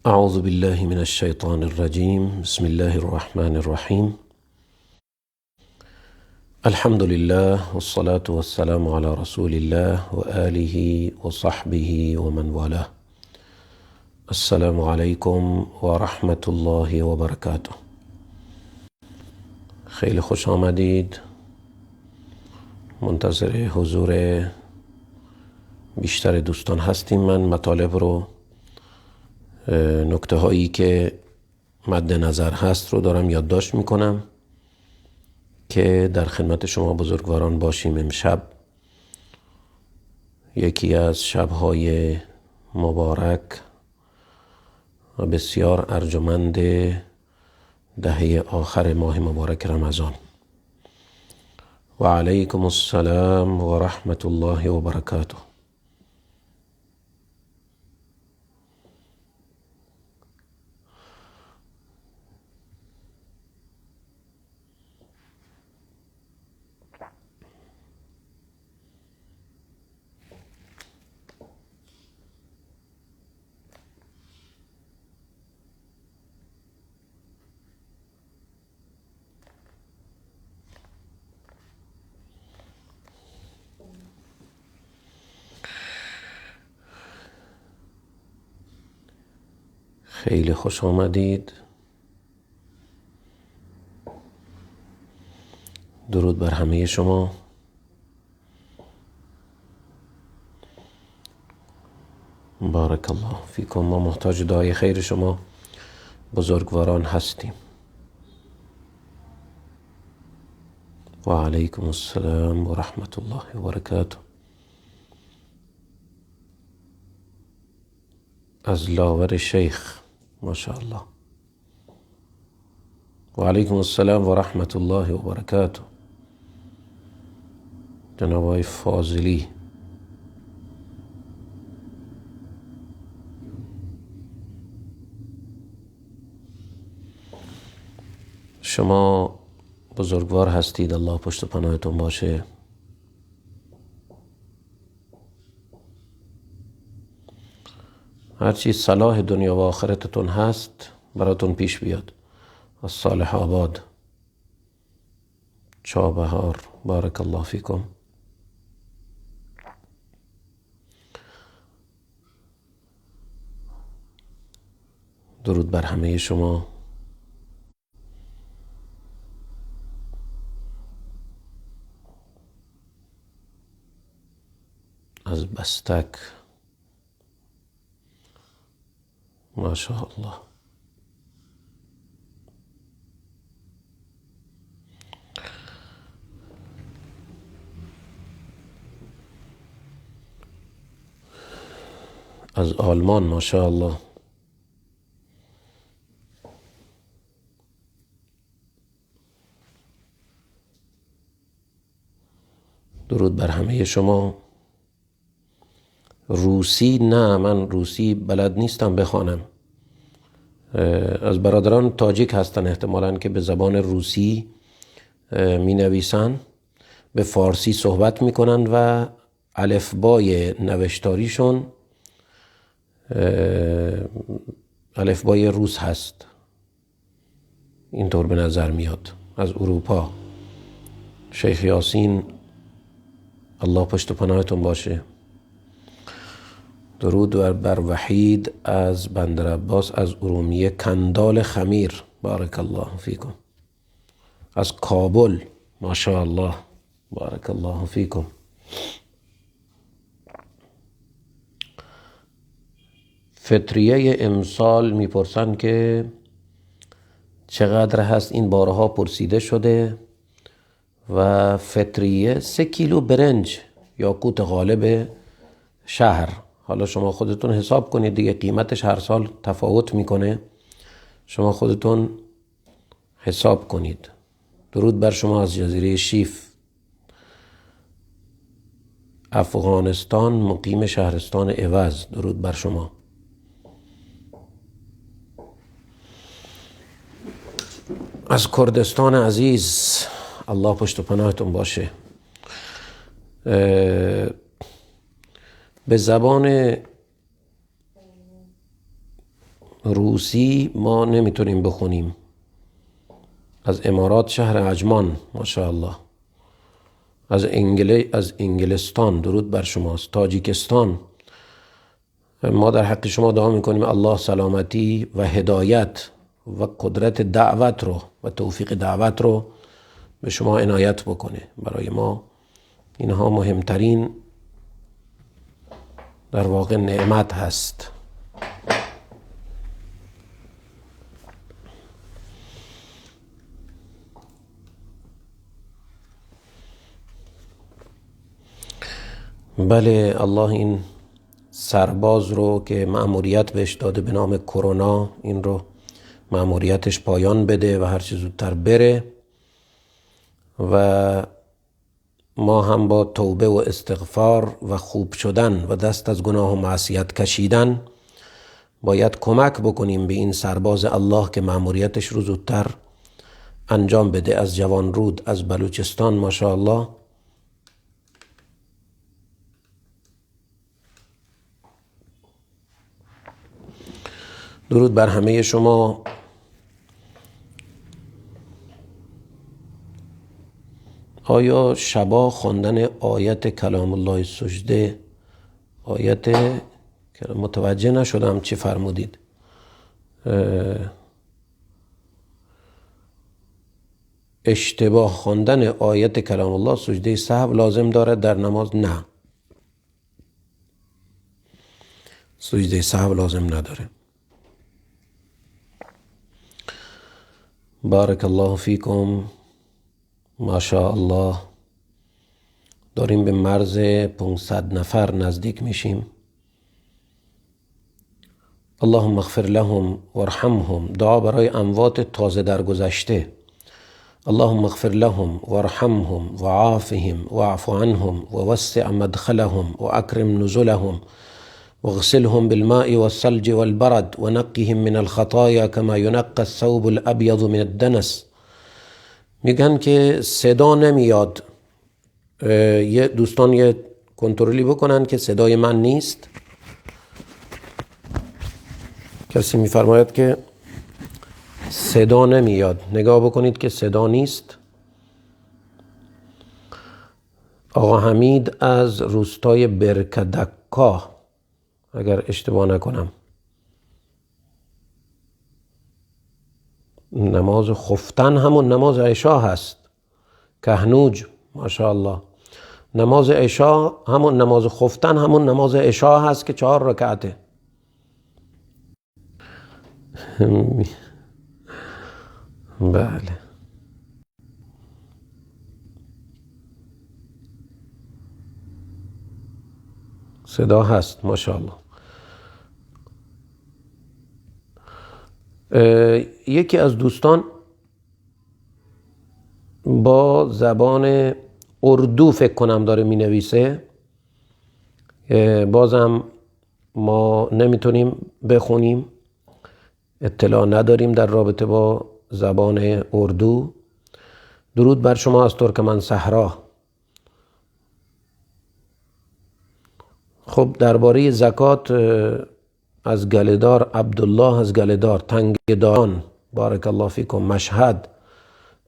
اعوذ بالله من الشیطان الرجیم. بسم الله الرحمن الرحیم. الحمد لله والصلاة والسلام على رسول الله و آله و صحبه و من والاه. السلام علیکم و رحمت الله و برکاته. خیلی خوش آمدید. منتظر حضور بیشتر دوستان هستیم. من مطالب رو، نکته هایی که مد نظر هست رو دارم یادداشت میکنم که در خدمت شما بزرگواران باشیم. امشب یکی از شبهای مبارک و بسیار ارجمند دهه آخر ماه مبارک رمضان. و علیکم السلام و رحمت الله و برکاته. خیلی خوش آمدید. درود بر همه شما. بارک الله فیکم. ما محتاج دعای خیر شما بزرگواران هستیم. و علیکم السلام و رحمت الله و برکاته. از لاور شیخ، ماشاءالله. و علیکم السلام و رحمت الله و برکاته. جناب آقای فاضلی، شما بزرگوار هستید، الله پشت و پناهتون باشه. هرچی صلاح دنیا و آخرتتون هست براتون پیش بیاد. از صالح آباد، چابهار، بارک الله فیکم. درود بر همه شما. از بستک، ماشاءالله. از آلمان، ماشاءالله. درود بر همه شما. روسی نه، من روسی بلد نیستم بخوانم. از برادران تاجیک هستن احتمالاً که به زبان روسی می نویسن، به فارسی صحبت می کنن و الفبای نوشتاریشون الفبای روس هست، اینطور به نظر میاد. از اروپا، شیخ یاسین، الله پشت و پناهتون باشه. درود بر وحید از بندر عباس، از ارومیه، کندال خمیر، بارک الله فیکم. از کابل، ماشاءالله، بارک الله فیکم. فطریه امسال میپرسن که چقدر هست. این بارها پرسیده شده و فطریه 3 کیلو برنج یا قوت غالب شهر. حالا شما خودتون حساب کنید دیگه، قیمتش هر سال تفاوت میکنه، شما خودتون حساب کنید. درود بر شما از جزیره شیف، افغانستان، مقیم شهرستان عوض. درود بر شما. از کردستان عزیز، الله پشت و پناهتون باشه. به زبان روسی ما نمیتونیم بخونیم. از امارات شهر عجمان، ماشاءالله. از انگلستان درود بر شماست. تاجیکستان، ما در حق شما دعا میکنیم الله سلامتی و هدایت و قدرت دعوت رو و توفیق دعوت رو به شما عنایت بکنه. برای ما اینها مهمترین در واقع نعمت هست. بله، الله این سرباز رو که مأموریت بهش داده به نام کرونا، این رو مأموریتش پایان بده و هر چه زودتر بره و ما هم با توبه و استغفار و خوب شدن و دست از گناه و معصیت کشیدن باید کمک بکنیم به این سرباز الله که مأموریتش رو زودتر انجام بده. از جوانرود، از بلوچستان، ماشاءالله. درود بر همه شما. آیا شبا خواندن آیت کلام الله سجده، آیت متوجه نشدم چی فرمودید. اشتباه خواندن آیت کلام الله سجده سهو لازم دارد در نماز؟ نه، سجده سهو لازم نداره. بارک الله فیکم. ماشاءالله داریم به مرز 500 نفر نزدیک میشیم. اللهم اغفر لهم وارحمهم. دعا برای اموات تازه درگذشته. اللهم اغفر لهم وارحمهم وعافهم واعف عنهم ووسع مدخلهم واکرم نزلهم واغسلهم بالماء والثلج والبرد ونقهم من الخطايا كما ينقى الثوب الابيض من الدنس. میگن که صدا نمیاد. یه دوستان یه کنترلی بکنن که صدای من نیست. کسی میفرماید که صدا نمیاد. نگاه بکنید که صدا نیست. آقا حمید از روستای برکدکا، اگر اشتباه نکنم، نماز خفتن همون نماز عشا هست. کهنوج، ماشاءالله. نماز عشا همون نماز خفتن همون نماز عشا هست که 4 رکعته. بله. صدا هست ماشاءالله. یکی از دوستان با زبان اردو فکر کنم داره می نویسه، بازم ما نمیتونیم بخونیم، اطلاع نداریم در رابطه با زبان اردو. درود بر شما از ترکمن صحرا. خب درباره زکات از گلدار عبدالله از گلدار، تنگدان، بارک الله فیکم، مشهد،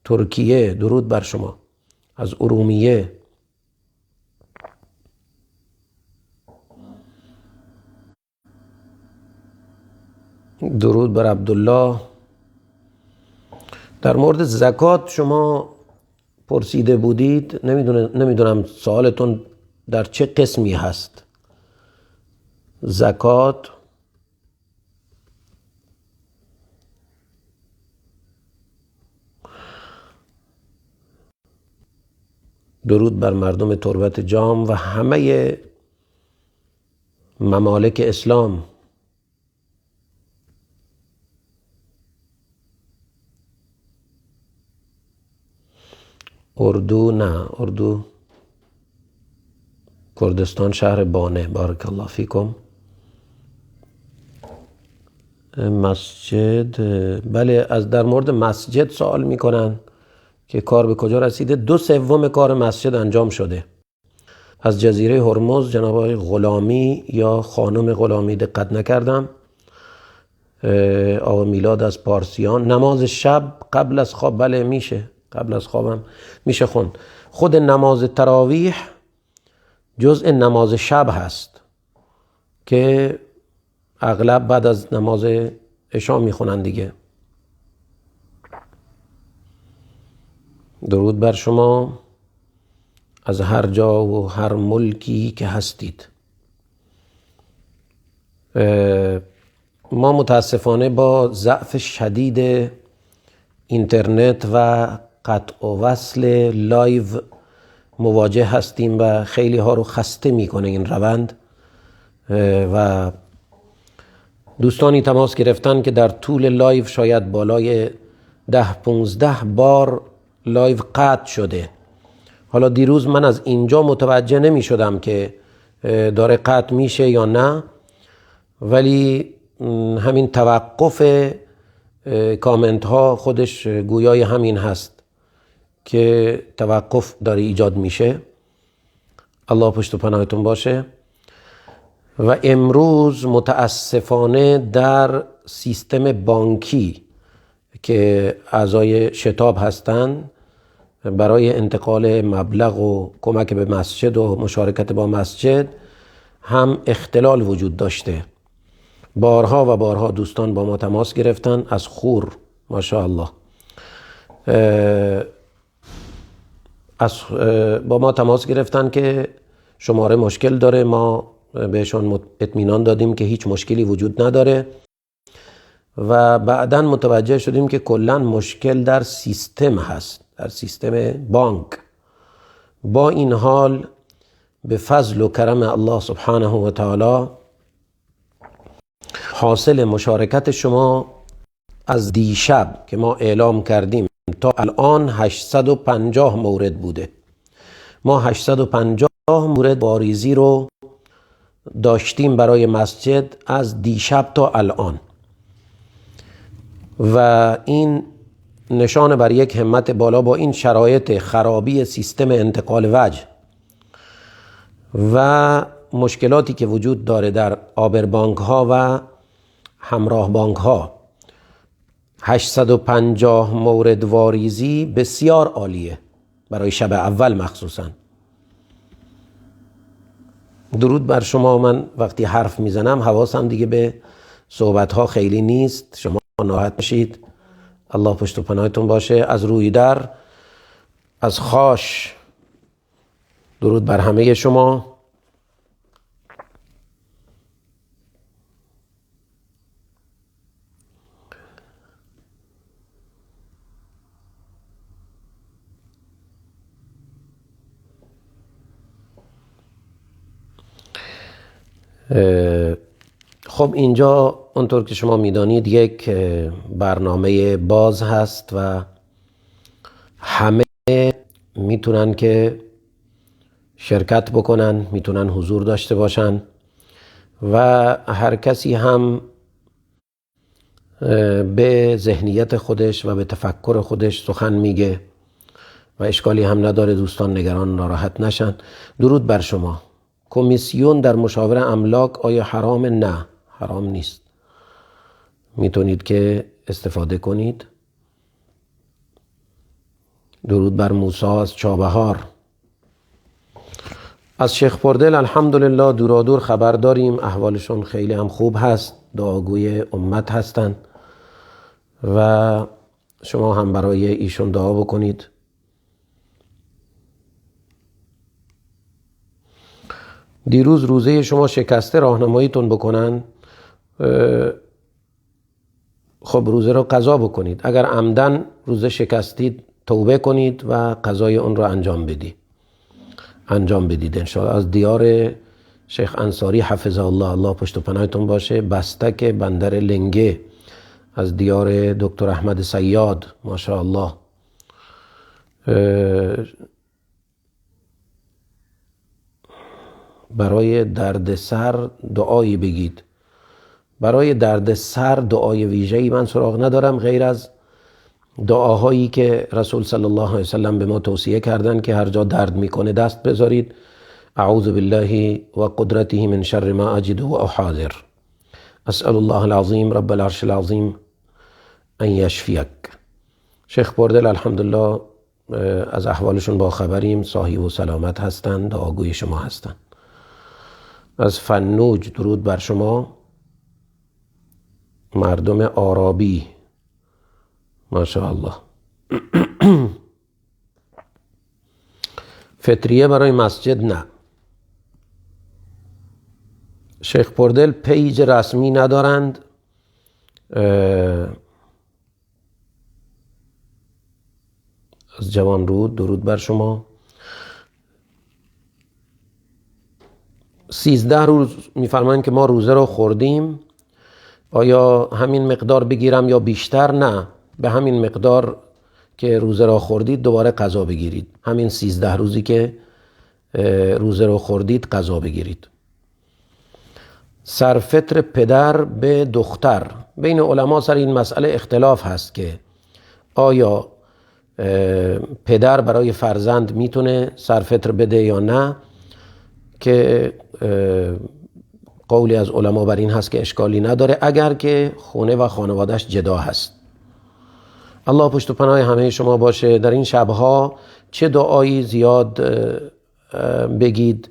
ترکیه، درود بر شما. از ارومیه، درود بر عبدالله. در مورد زکات شما پرسیده بودید، نمیدونم سوالتون در چه قسمی هست. زکات درود بر مردم تربت جام و همه ممالک اسلام. اردو نه، اردو کردستان، شهر بانه، بارک الله فیکم. مسجد، بله، از در مورد مسجد سوال میکنن که کار به کجا رسیده. 2/3 کار مسجد انجام شده. از جزیره هرمز جناب آقای غلامی یا خانم غلامی، دقت نکردم، آقا میلاد از پارسیان. نماز شب قبل از خواب، بله میشه، قبل از خوابم میشه خوند. خود نماز تراویح جزء نماز شب هست که اغلب بعد از نماز عشا میخونن دیگه. درود بر شما از هر جا و هر ملکی که هستید. ما متاسفانه با ضعف شدید اینترنت و قطع و وصل live مواجه هستیم و خیلی ها رو خسته میکنه این روند و دوستانی تماس گرفتن که در طول live شاید بالای 10-15 بار live قطع شده. حالا دیروز من از اینجا متوجه نمی شدم که داره قطع میشه یا نه، ولی همین توقف کامنت ها خودش گویای همین هست که توقف داره ایجاد میشه. الله پشت و پناهتون باشه. و امروز متاسفانه در سیستم بانکی که اعضای شتاب هستند برای انتقال مبلغ و کمک به مسجد و مشارکت با مسجد هم اختلال وجود داشته. بارها و بارها دوستان با ما تماس گرفتن از خور، ماشاءالله، با ما تماس گرفتن که شماره مشکل داره. ما بهشون اطمینان دادیم که هیچ مشکلی وجود نداره و بعداً متوجه شدیم که کلاً مشکل در سیستم هست، در سیستم بانک. با این حال به فضل و کرم الله سبحانه و تعالی حاصل مشارکت شما از دیشب که ما اعلام کردیم تا الان 850 مورد بوده. ما 850 مورد واریزی رو داشتیم برای مسجد از دیشب تا الان و این نشان بر یک همت بالا با این شرایط خرابی سیستم انتقال وجه و مشکلاتی که وجود داره در آبربانک ها و همراه بانک ها. 850 مورد واریزی بسیار عالیه برای شب اول مخصوصا. درود بر شما. من وقتی حرف میزنم حواسم دیگه به صحبت ها خیلی نیست، شما ناراحت نشید. الله پشت و پناهتون باشه. از روی در، از خاش، درود بر همه شما. خب اینجا اونطور که شما میدانید یک برنامه باز هست و همه میتونن که شرکت بکنن، میتونن حضور داشته باشن و هر کسی هم به ذهنیت خودش و به تفکر خودش سخن میگه و اشکالی هم نداره. دوستان نگران ناراحت نشن. درود بر شما. کمیسیون در مشاور املاک آیا حرام؟ نه، حرام نیست، میتونید که استفاده کنید. درود بر موسی از چابهار. از شیخ پردل الحمدلله دورادور خبر داریم، احوالشون خیلی هم خوب هست، دعاگوی امت هستن و شما هم برای ایشون دعا بکنید. دیروز روزه شما شکسته، راهنماییتون بکنن. خب روزه رو قضا بکنید. اگر عمدن روزه شکستید توبه کنید و قضای اون رو انجام بدید انشاءالله. از دیار شیخ انصاری حفظه الله، الله پشت و پناهتون باشه. بستک بندر لنگه از دیار دکتر احمد سیاد، ماشاءالله. برای درد سر دعایی بگید. برای درد سر دعای ویژه‌ای من سراغ ندارم غیر از دعاهایی که رسول صلی الله علیه وسلم به ما توصیه کردن که هر جا درد میکنه دست بذارید. اعوذ بالله و قدرته من شر ما اجد و احاذر. اسأل الله العظیم رب العرش العظیم ان یشفیک. شیخ پردل الحمدلله از احوالشون با خبریم، صاحب و سلامت هستند، دعاگوی شما هستند. از فنوج درود بر شما مردم آرابی، ماشاءالله. فطریه برای مسجد نه. شیخ پردل page رسمی ندارند. از جوان رود درود بر شما. 13 روز میفرمایند که ما روزه رو خوردیم، آیا همین مقدار بگیرم یا بیشتر؟ نه، به همین مقدار که روزه را خوردید دوباره قضا بگیرید. همین 13 روزی که روزه رو خوردید قضا بگیرید. سرفطر پدر به دختر، بین علما سر این مسئله اختلاف هست که آیا پدر برای فرزند میتونه سرفطر بده یا نه، که قولی از علما بر این هست که اشکالی نداره اگر که خونه و خانوادهش جدا هست. الله پشت و پناه همه شما باشه. در این شبها چه دعایی زیاد بگید؟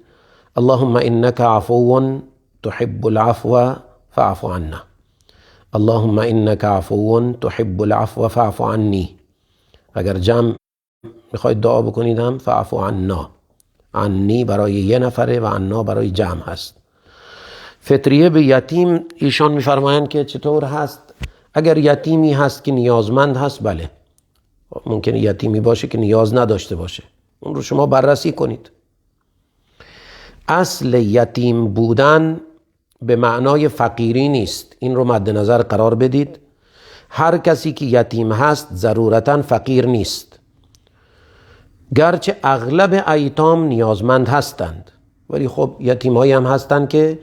اللهم انک عفو تحب العفو فاعف عنا، اللهم انک عفو تحب العفو فاعف عنی. اگر جمع میخواید دعا بکنید هم فاعف عنا، عنی برای یه نفره و عنا برای جمع هست. فطریه به یتیم ایشان میفرمایند که چطور هست؟ اگر یتیمی هست که نیازمند هست، بله، ممکنه یتیمی باشه که نیاز نداشته باشه، اون رو شما بررسی کنید. اصل یتیم بودن به معنای فقیری نیست، این رو مد نظر قرار بدید. هر کسی که یتیم هست ضرورتاً فقیر نیست، گرچه اغلب ایتام نیازمند هستند، ولی خب یتیمایی هم هستند که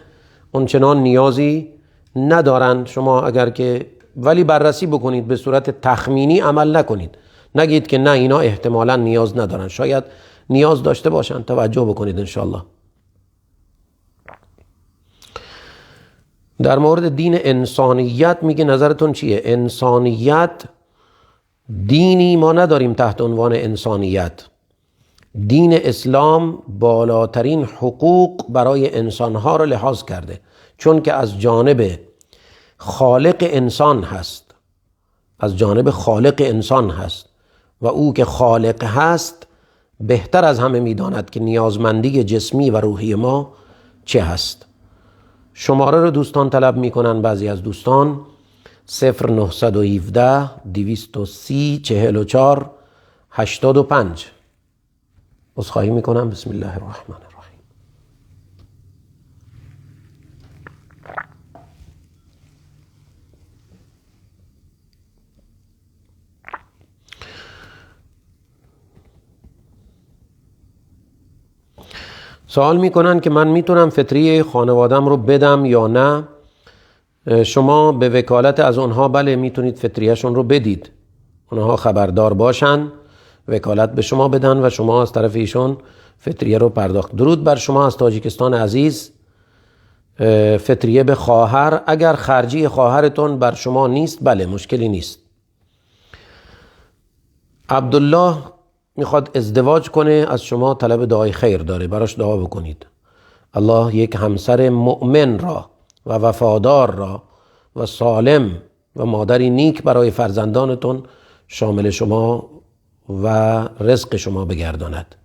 اونچنان نیازی ندارند. شما اگر که ولی بررسی بکنید، به صورت تخمینی عمل نکنید، نگید که نه اینا احتمالاً نیاز ندارن، شاید نیاز داشته باشن. توجه بکنید انشالله. در مورد دین انسانیت میگه نظرتون چیه؟ انسانیت دینی ما نداریم تحت عنوان انسانیت. دین اسلام بالاترین حقوق برای انسانها رو لحاظ کرده، چون که از جانب خالق انسان هست، از جانب خالق انسان هست و او که خالق هست بهتر از همه میداند که نیازمندی جسمی و روحی ما چه هست. شماره رو دوستان طلب میکنن، بعضی از دوستان 0917 230 44 85. عذرخواهی میکنم. بسم الله الرحمن الرحیم. سوال میکنن که من میتونم فطریه خانوادم رو بدم یا نه؟ شما به وکالت از اونها بله میتونید فطریهشون رو بدید، اونها خبردار باشن، وکالت به شما بدن و شما از طرف ایشون فطریه رو پرداخت. درود بر شما از تاجیکستان عزیز. فطریه به خواهر، اگر خرجی خواهرتون بر شما نیست بله مشکلی نیست. عبدالله میخواد ازدواج کنه، از شما طلب دعای خیر داره، براش دعا بکنید. الله یک همسر مؤمن را و وفادار را و سالم و مادری نیک برای فرزندانتون شامل شما و رزق شما بگرداند.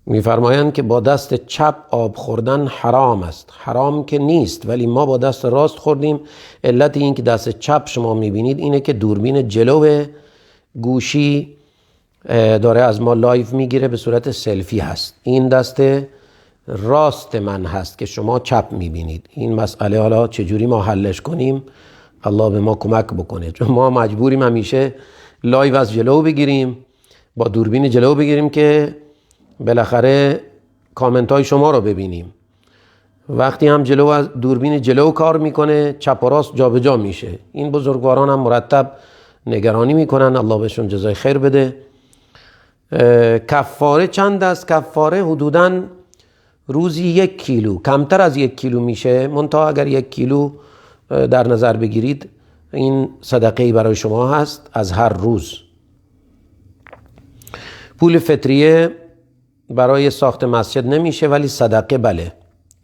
میفرمایند که با دست چپ آب خوردن حرام است. حرام که نیست، ولی ما با دست راست خوردیم. علت این که دست چپ شما میبینید اینه که دوربین جلو گوشی داره از ما live میگیره، به صورت سلفی هست. این دست راست من هست که شما چپ میبینید. این مسئله حالا چجوری ما حلش کنیم، الله به ما کمک بکنه، چون ما مجبوریم همیشه live از جلو بگیریم، با دوربین جلو بگیریم که بالاخره کامنت های شما رو ببینیم. وقتی هم جلو از دوربین جلو کار میکنه، چپ و راست جابجا میشه. این بزرگواران هم مرتب نگرانی میکنن، الله بهشون جزای خیر بده. کفاره چند است؟ کفاره حدوداً روزی 1 کیلو، کمتر از 1 کیلو میشه، منتها اگر 1 کیلو در نظر بگیرید این صدقه‌ای برای شما هست از هر روز. پول فطریه برای ساخت مسجد نمیشه ولی صدقه بله.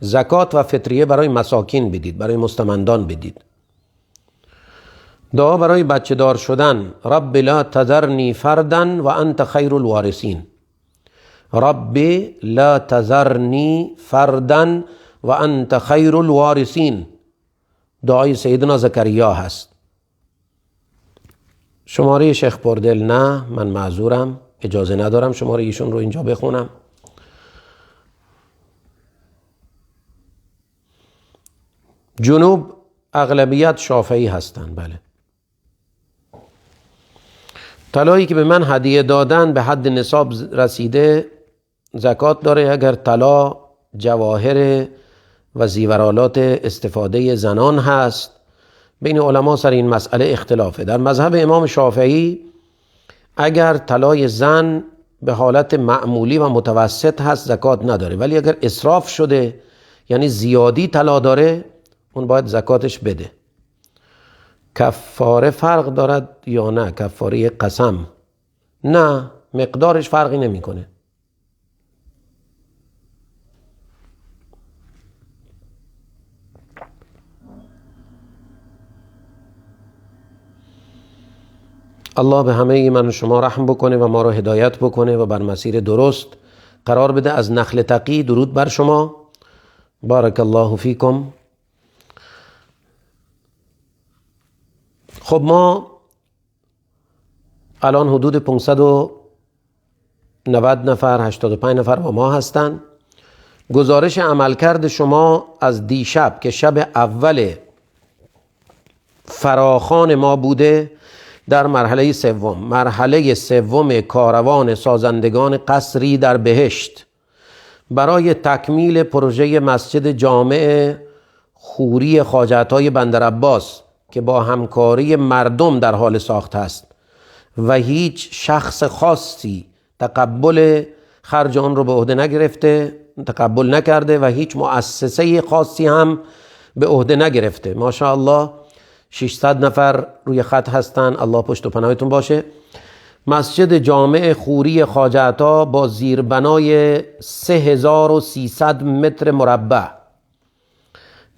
زکات و فطریه برای مساکین بدید، برای مستمندان بدید. دعا برای بچه دار شدن: رب لا تذرنی فردا و انت خیر الوارثین. رب لا تذرنی فردا و انت خیر الوارثین، دعای سیدنا زکریا هست. شماره شیخ پردل نه، من معذورم، اجازه ندارم شماره ایشون رو اینجا بخونم. جنوب اغلبیت شافعی هستن. بله. طلایی که به من هدیه دادن به حد نصاب رسیده زکات داره؟ اگر طلا جواهر و زیورالات استفاده زنان هست، بین علما سر این مسئله اختلافه. در مذهب امام شافعی اگر طلای زن به حالت معمولی و متوسط هست زکات نداره، ولی اگر اسراف شده یعنی زیادی طلا داره اون باید زکاتش بده. کفاره فرق دارد یا نه؟ کفاره قسم نه، مقدارش فرقی نمیکنه. الله به همه من و شما رحم بکنه و ما رو هدایت بکنه و بر مسیر درست قرار بده. از نخل تقی درود بر شما، بارک الله فیکم. خب ما الان حدود 590 نفر، 85 نفر با ما هستن. گزارش عملکرد شما از دیشب که شب اول فراخوان ما بوده در مرحله سوم، مرحله سوم کاروان سازندگان قصری در بهشت برای تکمیل پروژه مسجد جامع خوری خواجه بندرعباس که با همکاری مردم در حال ساخت است و هیچ شخص خاصی تقبل خرج آن رو به عهده نگرفته، تقبل نکرده و هیچ مؤسسه خاصی هم به عهده نگرفته. ماشاءالله 600 نفر روی خط هستن، الله پشت و پناهتون باشه. مسجد جامع خوری خواجه عطا با زیربنای 3300 متر مربع،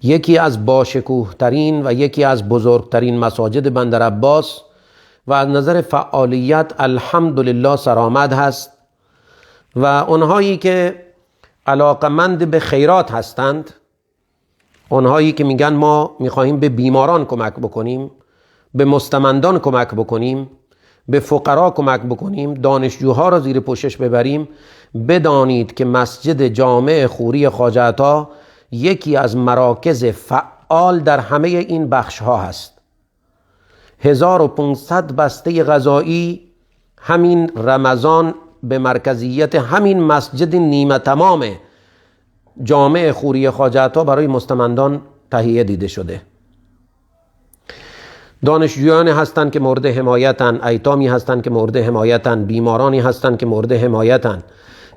یکی از باشکوه ترین و یکی از بزرگترین مساجد بندرعباس و از نظر فعالیت الحمدلله سرآمد هست و اونهایی که علاقمند به خیرات هستند، اونهایی که میگن ما میخواهیم به بیماران کمک بکنیم، به مستمندان کمک بکنیم، به فقرا کمک بکنیم، دانشجوها را زیر پوشش ببریم، بدانید که مسجد جامع خوری خواجه عطا یکی از مراکز فعال در همه این بخش ها هست. 1500 بسته غذایی همین رمضان به مرکزیت همین مسجد نیمه تمام جامع خوری خواجه عطا برای مستمندان تهیه دیده شده. دانشجویان هستند که مورد حمایتن، ایتامی هستند که مورد حمایتن، بیمارانی هستند که مورد حمایتن.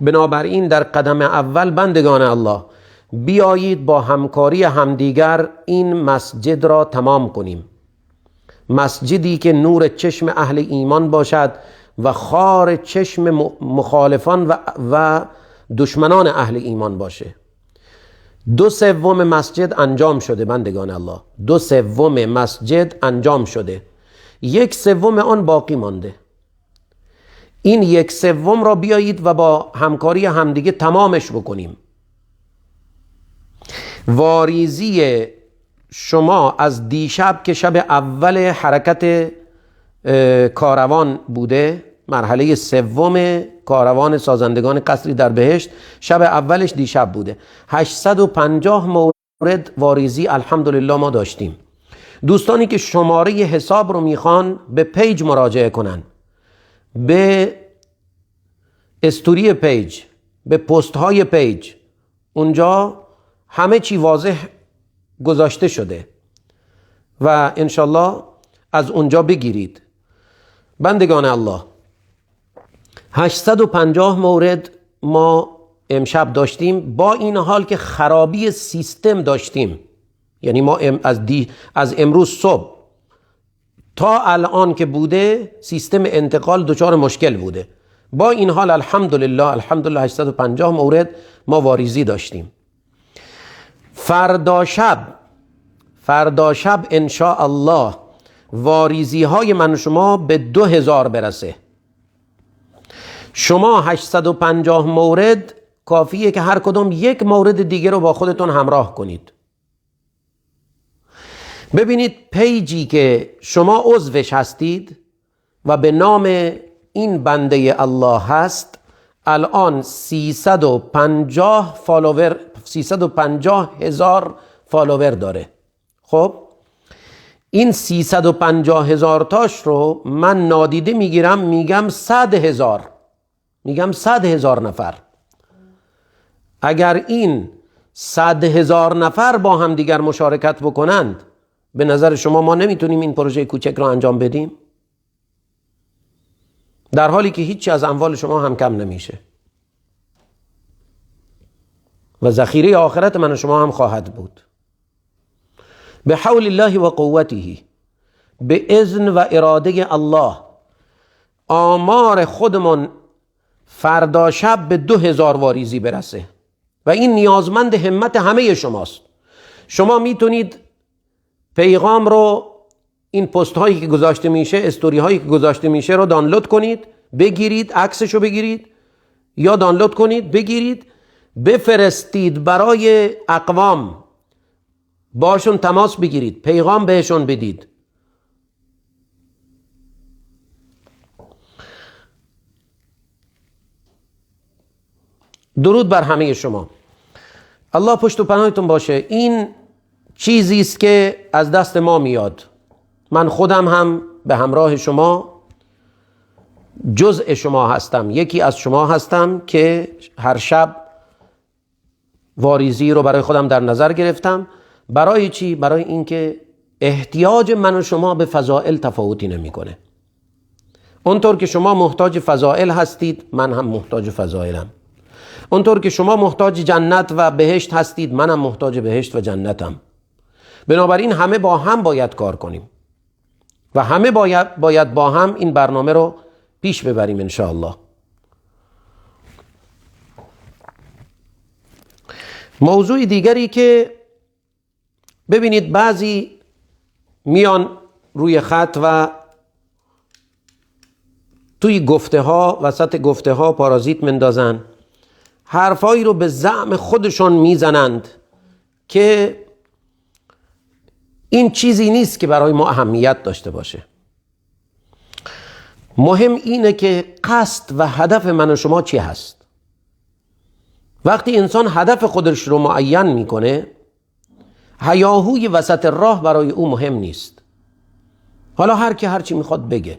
بنابراین در قدم اول بندگان الله بیایید با همکاری همدیگر این مسجد را تمام کنیم، مسجدی که نور چشم اهل ایمان باشد و خار چشم مخالفان و دشمنان اهل ایمان باشه. 2/3 مسجد انجام شده بندگان الله، 2/3 مسجد انجام شده، 1/3 آن باقی مانده. این 1/3 را بیایید و با همکاری همدیگه تمامش بکنیم. واریزی شما از دیشب که شب اول حرکت کاروان بوده، مرحله سوم کاروان سازندگان قصری در بهشت، شب اولش دیشب بوده، 850 مورد واریزی الحمدلله ما داشتیم. دوستانی که شماره حساب رو میخوان به page مراجعه کنن، به استوری page، به پست های page، اونجا همه چی واضح گذاشته شده و انشالله از اونجا بگیرید. بندگان الله 850 مورد ما امشب داشتیم، با این حال که خرابی سیستم داشتیم، یعنی ما از امروز صبح تا الان که بوده سیستم انتقال دچار مشکل بوده، با این حال الحمدلله 850 مورد ما واریزی داشتیم. فردا شب انشاءالله واریزی های من و شما به 2000 برسه. شما 850 مورد کافیه که هر کدوم یک مورد دیگه رو با خودتون همراه کنید. ببینید پیجی که شما عضوش هستید و به نام این بنده الله هست، الان 350 follower، 350,000 follower داره. خب این 350,000 تاش رو من نادیده میگیرم، میگم 100,000، میگم 100,000 نفر. اگر این 100,000 نفر با هم دیگر مشارکت بکنند، به نظر شما ما نمیتونیم این پروژه کوچک رو انجام بدیم؟ در حالی که هیچی از اموال شما هم کم نمیشه و ذخیره آخرت من و شما هم خواهد بود. به حول الله و قوته، به اذن و اراده الله، آمار خودمون فردا شب به 2000 واریزی برسه و این نیازمند همت همه شماست. شما میتونید پیغام رو، این پست هایی که گذاشته میشه، استوری هایی که گذاشته میشه رو دانلود کنید، بگیرید، عکسشو بگیرید یا دانلود کنید، بگیرید، بفرستید برای اقوام، باشون تماس بگیرید، پیغام بهشون بدید. درود بر همه شما، الله پشت و پناهتون باشه. این چیزی است که از دست ما میاد. من خودم هم به همراه شما جزء شما هستم، یکی از شما هستم که هر شب واریزی رو برای خودم در نظر گرفتم. برای چی؟ برای اینکه احتیاج من و شما به فضائل تفاوتی نمیکنه. اونطور که شما محتاج فضائل هستید، من هم محتاج فضائلم. اونطور که شما محتاج جنت و بهشت هستید، منم محتاج بهشت و جنتم. بنابراین همه با هم باید کار کنیم و همه باید با هم این برنامه رو پیش ببریم انشاءالله. موضوع دیگری که ببینید، بعضی میان روی خط و توی گفته ها، وسط گفته ها پارازیت مندازن، حرفایی رو به زعم خودشون میزنند که این چیزی نیست که برای ما اهمیت داشته باشه. مهم اینه که قصد و هدف من و شما چی هست. وقتی انسان هدف خودش رو معین میکنه، هیاهوی وسط راه برای او مهم نیست. حالا هر کی هر چی میخواد بگه.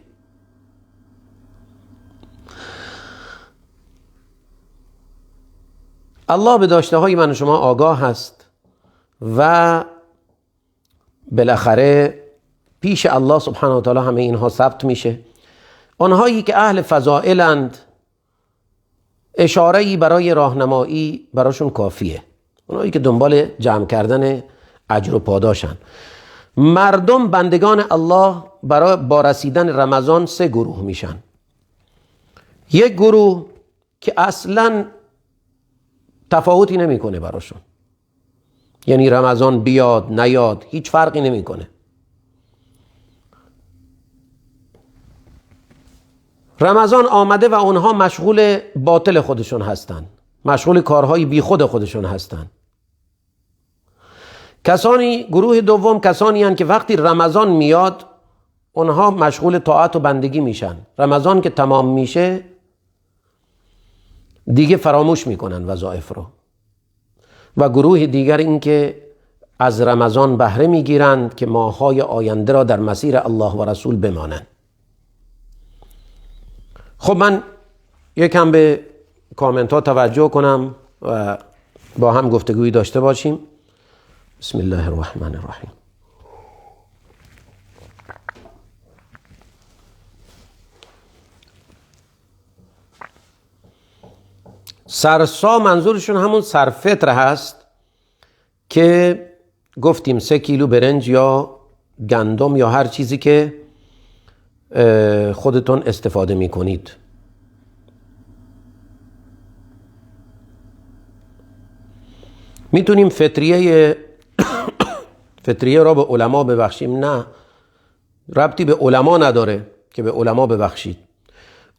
الله به داشته های من و شما آگاه هست و بالاخره پیش الله سبحانه و تعالی همه اینها ثبت میشه. آنهایی که اهل فضائلند، اشاره‌ای برای راهنمایی براشون کافیه. اونهایی که دنبال جمع کردن اجر و پاداشن. مردم بندگان الله برای با رسیدن رمضان سه گروه میشن. یک گروه که اصلاً تفاوتی نمیکنه براشون، یعنی رمضان بیاد نیاد هیچ فرقی نمیکنه. رمضان آمده و اونها مشغول باطل خودشون هستن، مشغول کارهای بی خود خودشون هستن. کسانی، گروه دوم کسانی هستند که وقتی رمضان میاد اونها مشغول طاعت و بندگی میشن. رمضان که تمام میشه دیگه فراموش میکنن وظایف رو. و گروه دیگر این که از رمضان بهره میگیرند که ماه‌های آینده را در مسیر الله و رسول بمانند. خب من یکم به کامنت ها توجه کنم و با هم گفتگویی داشته باشیم. بسم الله الرحمن الرحیم. سرسا منظورشون همون سرفطر هست که گفتیم 3 کیلو برنج یا گندم یا هر چیزی که خودتون استفاده میکنید. میتونیم فطریه را به علما ببخشیم؟ نه، ربطی به علما نداره که به علما ببخشید.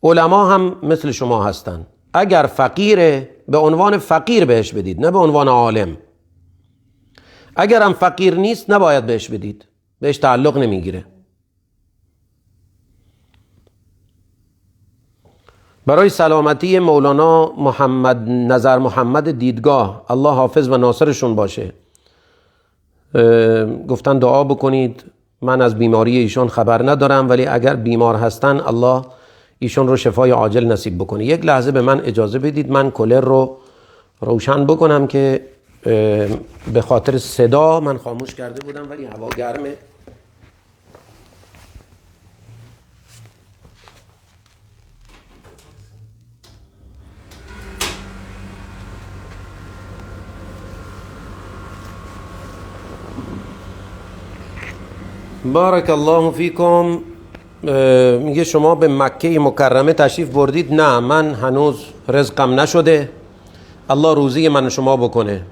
علما هم مثل شما هستن. اگر فقیره به عنوان فقیر بهش بدید، نه به عنوان عالم. اگر هم فقیر نیست نباید بهش بدید، بهش تعلق نمیگیره. برای سلامتی مولانا محمد نظر محمد دیدگاه، الله حافظ و ناصرشون باشه، گفتن دعا بکنید. من از بیماری ایشون خبر ندارم، ولی اگر بیمار هستن الله ایشون رو شفای عاجل نصیب بکنه. یک لحظه به من اجازه بدید من کولر رو روشن بکنم که به خاطر صدا من خاموش کرده بودم، ولی هوا گرمه. بارک الله فیکم. میگه شما به مکه مکرمه تشریف بردید؟ نه، من هنوز رزقم نشده. الله روزی من شما بکنه.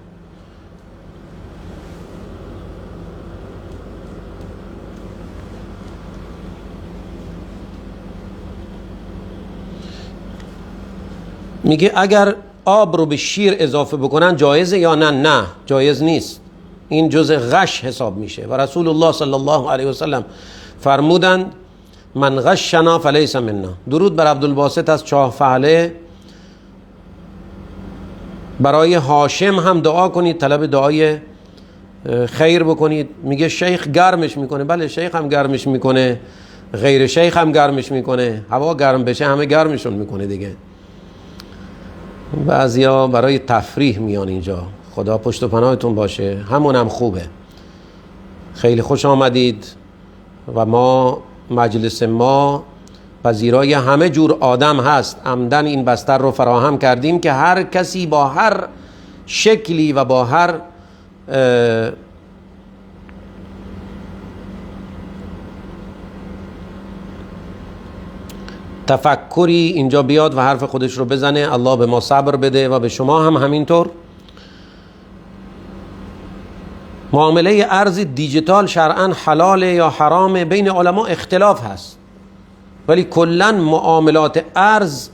میگه اگر آب رو به شیر اضافه بکنن جایزه یا نه؟ نه، جایز نیست. این جزء غش حساب میشه و رسول الله صلی الله علیه وسلم فرمودند من غشنا فلیس منا. درود بر عبدالباسط از چاه فعله. برای هاشم هم دعا کنید، طلب دعای خیر بکنید. میگه شیخ گرمش میکنه. بله، شیخ هم گرمش میکنه، غیر شیخ هم گرمش میکنه. هوا گرم بشه همه گرمشون میکنه دیگه. بعضیا برای تفریح میان اینجا. خدا پشت و پناهتون باشه، همونم خوبه. خیلی خوش آمدید و ما مجلس ما پذیرای همه جور آدم هست. عمدن این بستر رو فراهم کردیم که هر کسی با هر شکلی و با هر تفکری اینجا بیاد و حرف خودش رو بزنه. الله به ما صبر بده و به شما هم همینطور. معامله ارز دیجیتال شرعاً حلاله یا حرامه؟ بین علما اختلاف هست، ولی کلاً معاملات ارز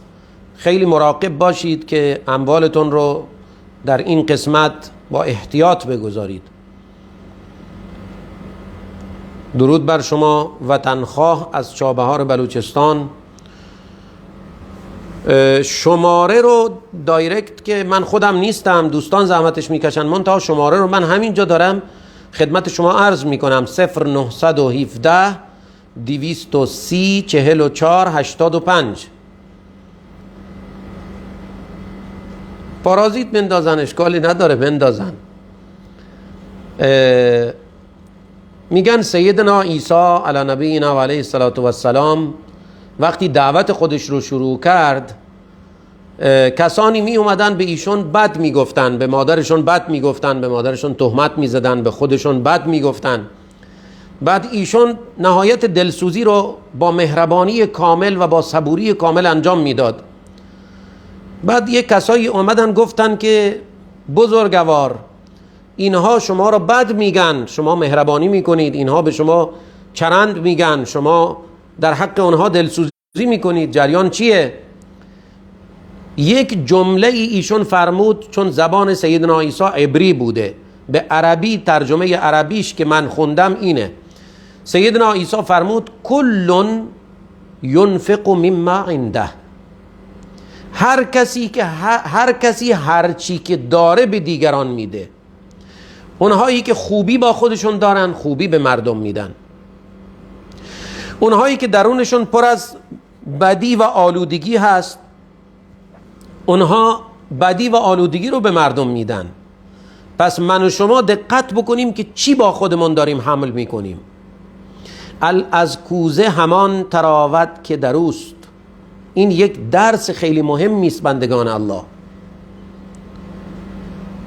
خیلی مراقب باشید که اموالتون رو در این قسمت با احتیاط بگذارید. درود بر شما وطنخواه از چابهار بلوچستان. شماره رو دایرکت که من خودم نیستم، دوستان زحمتش میکشن، منتها شماره رو من همینجا دارم خدمت شما عرض میکنم. 0917 230 44 85. پارازیت بندازن اشکالی نداره، بندازن. میگن سیدنا عیسی علی نبینا و علیه الصلاة والسلام وقتی دعوت خودش رو شروع کرد، کسانی می اومدن به ایشون بد میگفتن، به مادرشون بد میگفتن، به مادرشون تهمت میزدن، به خودشون بد میگفتن. بعد ایشون نهایت دلسوزی رو با مهربانی کامل و با صبوری کامل انجام میداد. بعد یک کسایی اومدن گفتن که بزرگوار، اینها شما رو بد میگن، شما مهربانی میکنید، اینها به شما چرند میگن، شما در حق اونها دلسوزی میکنید، جریان چیه؟ یک جمله ای ایشون فرمود، چون زبان سیدنا عیسی عبری بوده، به عربی ترجمه عربیش که من خوندم اینه. سیدنا عیسی فرمود کلن ینفق مما عنده، هر کسی هر چی که داره به دیگران میده. اونهایی که خوبی با خودشون دارن خوبی به مردم میدن، اونهایی که درونشون پر از بدی و آلودگی هست اونها بدی و آلودگی رو به مردم میدن. پس من و شما دقت بکنیم که چی با خودمون داریم حمل میکنیم. از کوزه همان تراوت که دروست. این یک درس خیلی مهم نیست بندگان الله.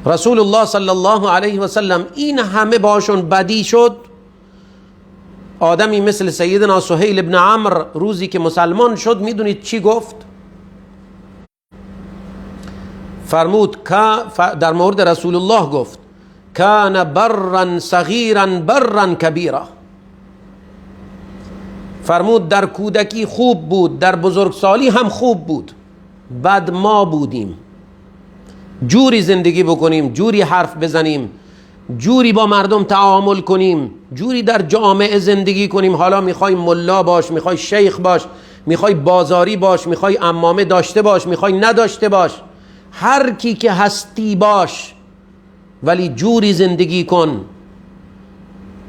رسول الله صلی الله علیه و سلم این همه باشون بدی شد. آدمی مثل سیدنا سهیل ابن عمرو روزی که مسلمان شد میدونید چی گفت؟ فرمود در مورد رسول الله گفت کان برا صغیرا برا کبیرا. فرمود در کودکی خوب بود، در بزرگسالی هم خوب بود، بد ما بودیم. جوری زندگی بکنیم، جوری حرف بزنیم، جوری با مردم تعامل کنیم، جوری در جامعه زندگی کنیم. حالا میخوای ملا باش، میخوای شیخ باش، میخوای بازاری باش، میخوای عمامه داشته باش، میخوای نداشته باش، هر کی که هستی باش، ولی جوری زندگی کن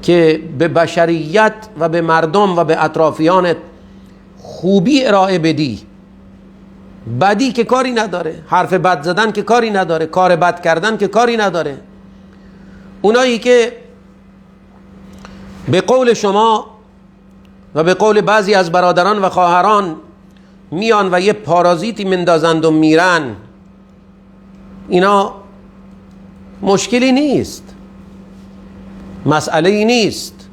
که به بشریت و به مردم و به اطرافیانت خوبی ارائه بدی. بدی که کاری نداره، حرف بد زدن که کاری نداره، کار بد کردن که کاری نداره. اونایی که به قول شما و به قول بعضی از برادران و خواهران میان و یه پارازیتی مندازند و میرن، اینا مشکلی نیست، مسئله ای نیست.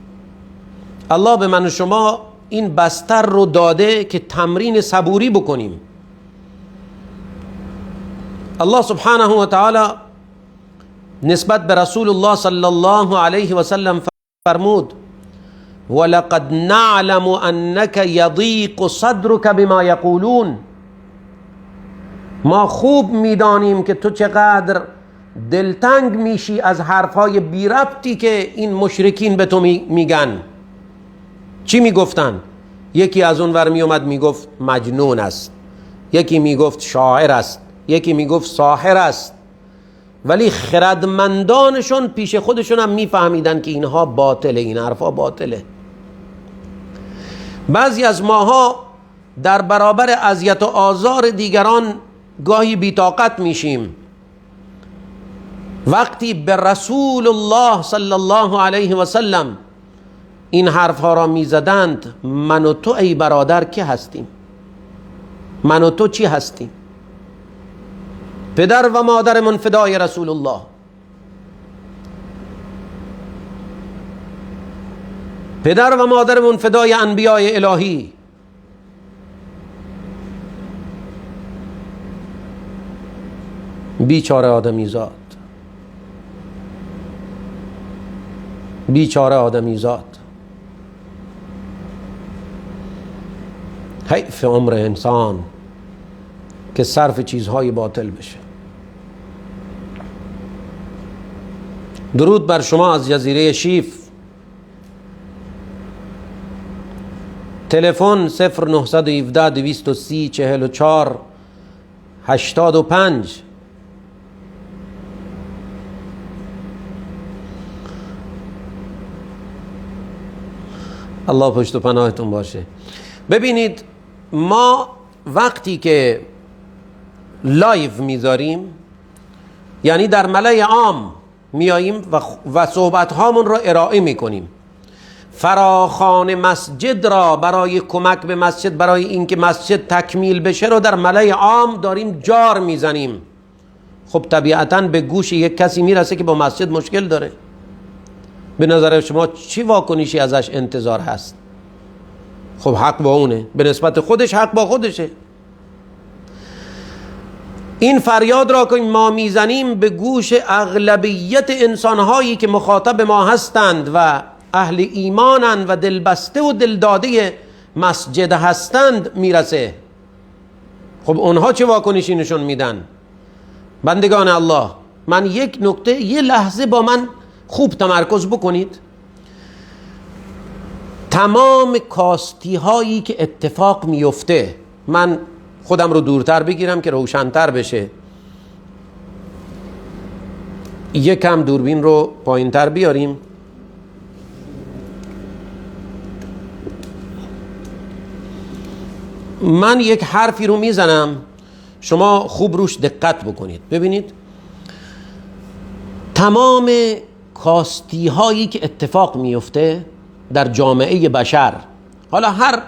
الله به من و شما این بستر رو داده که تمرین صبوری بکنیم. الله سبحانه و تعالی نسبت به رسول الله صلی الله علیه و سلم فرمود ولقد نعلم انک یضیق صدرک بما یقولون. ما خوب میدانیم که تو چقدر دلتنگ میشی از حرفهای بی ربطی که این مشرکین به تو میگن. چی میگفتن؟ یکی از اون ور میومد میگفت مجنون است، یکی میگفت شاعر است، یکی میگفت ساحر است، ولی خردمندانشون پیش خودشون هم میفهمیدن که اینها باطله، این حرفها باطله. بعضی از ماها در برابر اذیت و آزار دیگران گاهی بی‌طاقت میشیم. وقتی به رسول الله صلی الله علیه و سلم این حرفها را میزدند، من و تو ای برادر که هستیم؟ من و تو چی هستیم؟ پدر و مادرمون فدای رسول الله، پدر و مادرمون فدای انبیای الهی. بیچاره آدمیزاد، بیچاره آدمیزاد. حیف عمر انسان که صرف چیزهای باطل بشه. درود بر شما از جزیره شیف. تلفن 0917 230 44 85. الله پشت و پناهتون باشه. ببینید ما وقتی که live میذاریم، یعنی در ملأ عام میاییم و صحبت هامون رو ارائه میکنیم، فراخوان مسجد را برای کمک به مسجد، برای اینکه مسجد تکمیل بشه رو در ملأ عام داریم جار میزنیم. خب طبیعتاً به گوش یک کسی میرسه که با مسجد مشکل داره. به نظر شما چی واکنشی ازش انتظار هست؟ خب حق با اونه، به نسبت خودش حق با خودشه. این فریاد را که ما میزنیم به گوش اغلبیت انسانهایی که مخاطب ما هستند و اهل ایمانند و دلبسته و دلداده مسجد هستند میرسه. خب اونها چه واکنشی نشون میدن؟ بندگان الله، من یک نکته، یه لحظه با من خوب تمرکز بکنید. تمام کاستی هایی که اتفاق میفته، من خودم رو دورتر بگیرم که روشن‌تر بشه، یکم دوربین رو پایین‌تر بیاریم. من یک حرفی رو میزنم، شما خوب روش دقت بکنید. ببینید تمام کاستی هایی که اتفاق میفته در جامعه بشر، حالا هر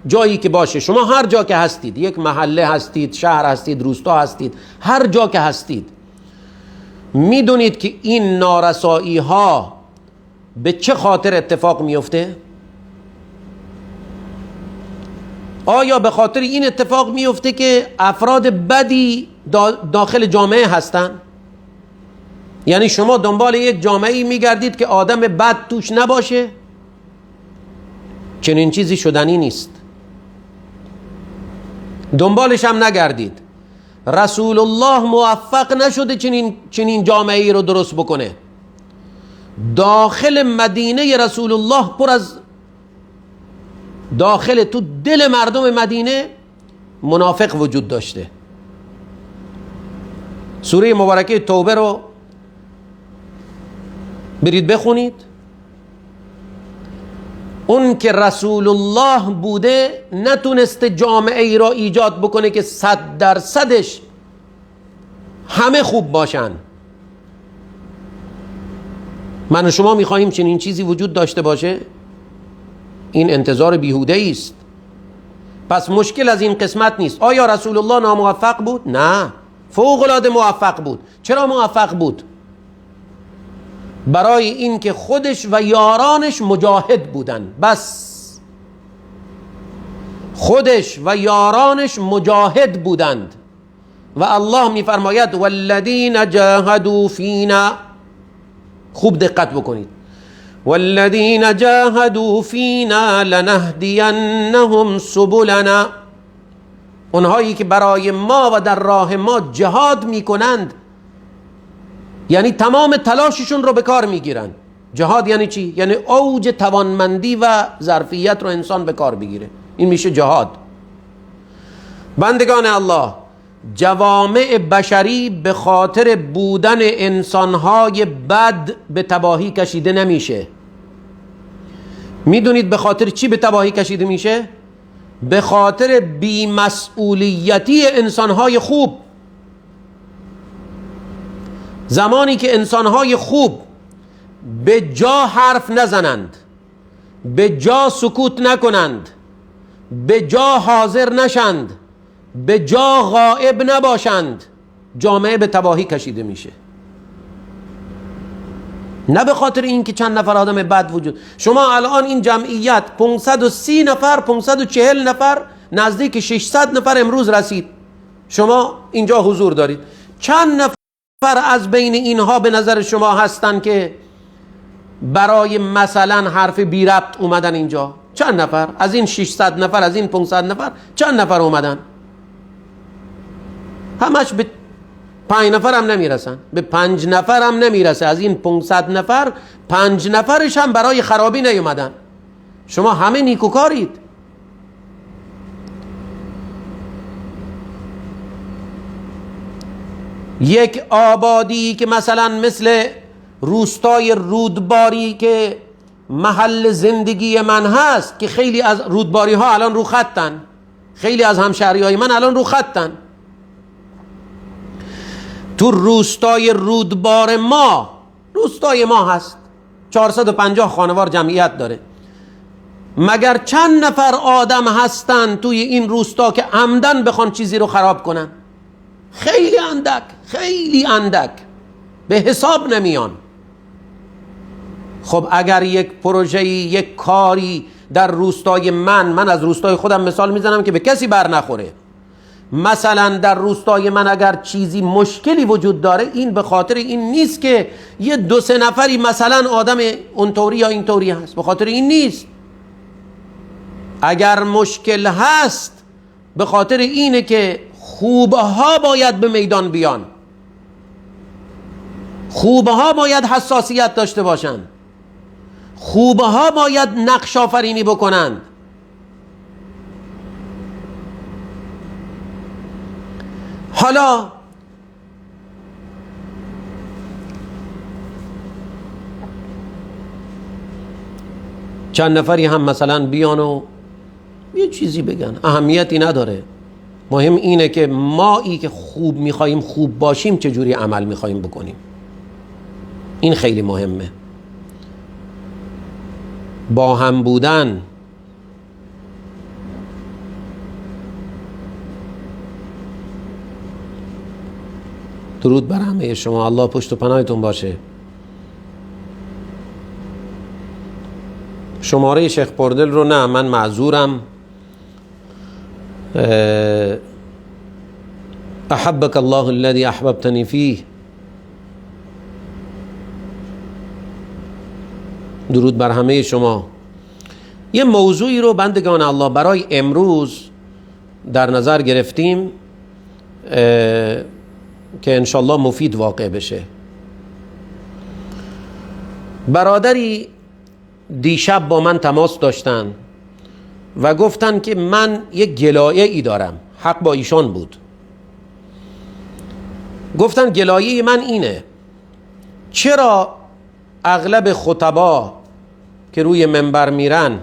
جایی که باشه، شما هر جا که هستید، یک محله هستید، شهر هستید، روستا هستید، هر جا که هستید، میدونید که این نارسایی ها به چه خاطر اتفاق میفته؟ آیا به خاطر این اتفاق میفته که افراد بدی داخل جامعه هستن؟ یعنی شما دنبال یک جامعه میگردید که آدم بد توش نباشه؟ چنین چیزی شدنی نیست. دنبالش هم نگردید. رسول الله موفق نشده چنین جامعه ای رو درست بکنه. داخل مدینه رسول الله پر از داخل تو دل مردم مدینه منافق وجود داشته. سوره مبارکه توبه رو برید بخونید. اون که رسول الله بوده نتونسته جامعه ای را ایجاد بکنه که 100% همه خوب باشن. من و شما میخواهیم چنین چیزی وجود داشته باشه؟ این انتظار بیهوده است. پس مشکل از این قسمت نیست. آیا رسول الله ناموفق بود؟ نه، فوق العاده موفق بود. چرا موفق بود؟ برای اینکه خودش و یارانش مجاهد بودن. بس، خودش و یارانش مجاهد بودند و الله میفرماید والذین جاهدوا فینا. خوب دقت بکنید، والذین جاهدوا فینا لنهدینهم سبلنا. اونهایی که برای ما و در راه ما جهاد میکنند، یعنی تمام تلاششون رو به کار میگیرن. جهاد یعنی چی؟ یعنی اوج توانمندی و ظرفیت رو انسان به کار بگیره، این میشه جهاد. بندگان الله، جوامع بشری به خاطر بودن انسانهای بد به تباهی کشیده نمیشه. میدونید به خاطر چی به تباهی کشیده میشه؟ به خاطر بی‌مسئولیتی انسانهای خوب. زمانی که انسانهای خوب به جا حرف نزنند، به جا سکوت نکنند، به جا حاضر نشند، به جا غائب نباشند، جامعه به تباهی کشیده میشه. نه به خاطر این که چند نفر آدم بد وجود. شما الان این جمعیت 530 نفر، 540 نفر، نزدیک 600 نفر امروز رسید، شما اینجا حضور دارید. چند نفر از بین اینها به نظر شما هستن که برای مثلا حرف بی ربط اومدن اینجا؟ چند نفر از این 600 نفر، از این 500 نفر چند نفر اومدن؟ همش به 5 نفر هم نمیرسن، به 5 نفر هم نمیرسه. از این 500 نفر 5 نفرش هم برای خرابی نیومدن. شما همه نیکوکارید. یک آبادی که مثلا مثل روستای رودباری که محل زندگی من هست، که خیلی از رودباری ها الان رو خطن، خیلی از همشهری های من الان رو خطن، تو روستای رودبار ما، روستای ما هست 450 خانوار جمعیت داره، مگر چند نفر آدم هستن توی این روستا که عمدن بخوان چیزی رو خراب کنن؟ خیلی اندک، خیلی اندک، به حساب نمیان. خب اگر یک پروژه‌ای، یک کاری در روستای من از روستای خودم مثال میزنم که به کسی بر نخوره، مثلا در روستای من اگر چیزی مشکلی وجود داره، این به خاطر این نیست که یه دو سه نفری مثلا آدم اونطوری یا اینطوری هست، به خاطر این نیست. اگر مشکل هست به خاطر اینه که خوبها باید به میدان بیان، خوبها باید حساسیت داشته باشند، خوبها باید نقش آفرینی بکنند. حالا چند نفری هم مثلا بیان و یه چیزی بگن، اهمیتی نداره. مهم اینه که مایی که خوب میخواییم خوب باشیم چجوری عمل میخواییم بکنیم، این خیلی مهمه. با هم بودن، درود بر همه شما، الله پشت و پناهتون باشه. شماره شیخ پردل رو نه، من معذورم. احبک الله الذی احببتنی فیه. درود بر همه شما. یه موضوعی رو بندگان الله برای امروز در نظر گرفتیم که انشالله مفید واقع بشه. برادری دیشب با من تماس داشتن و گفتن که من یک گلایه ای دارم. حق با ایشان بود. گفتن گلایه من اینه، چرا اغلب خطبا که روی منبر میرن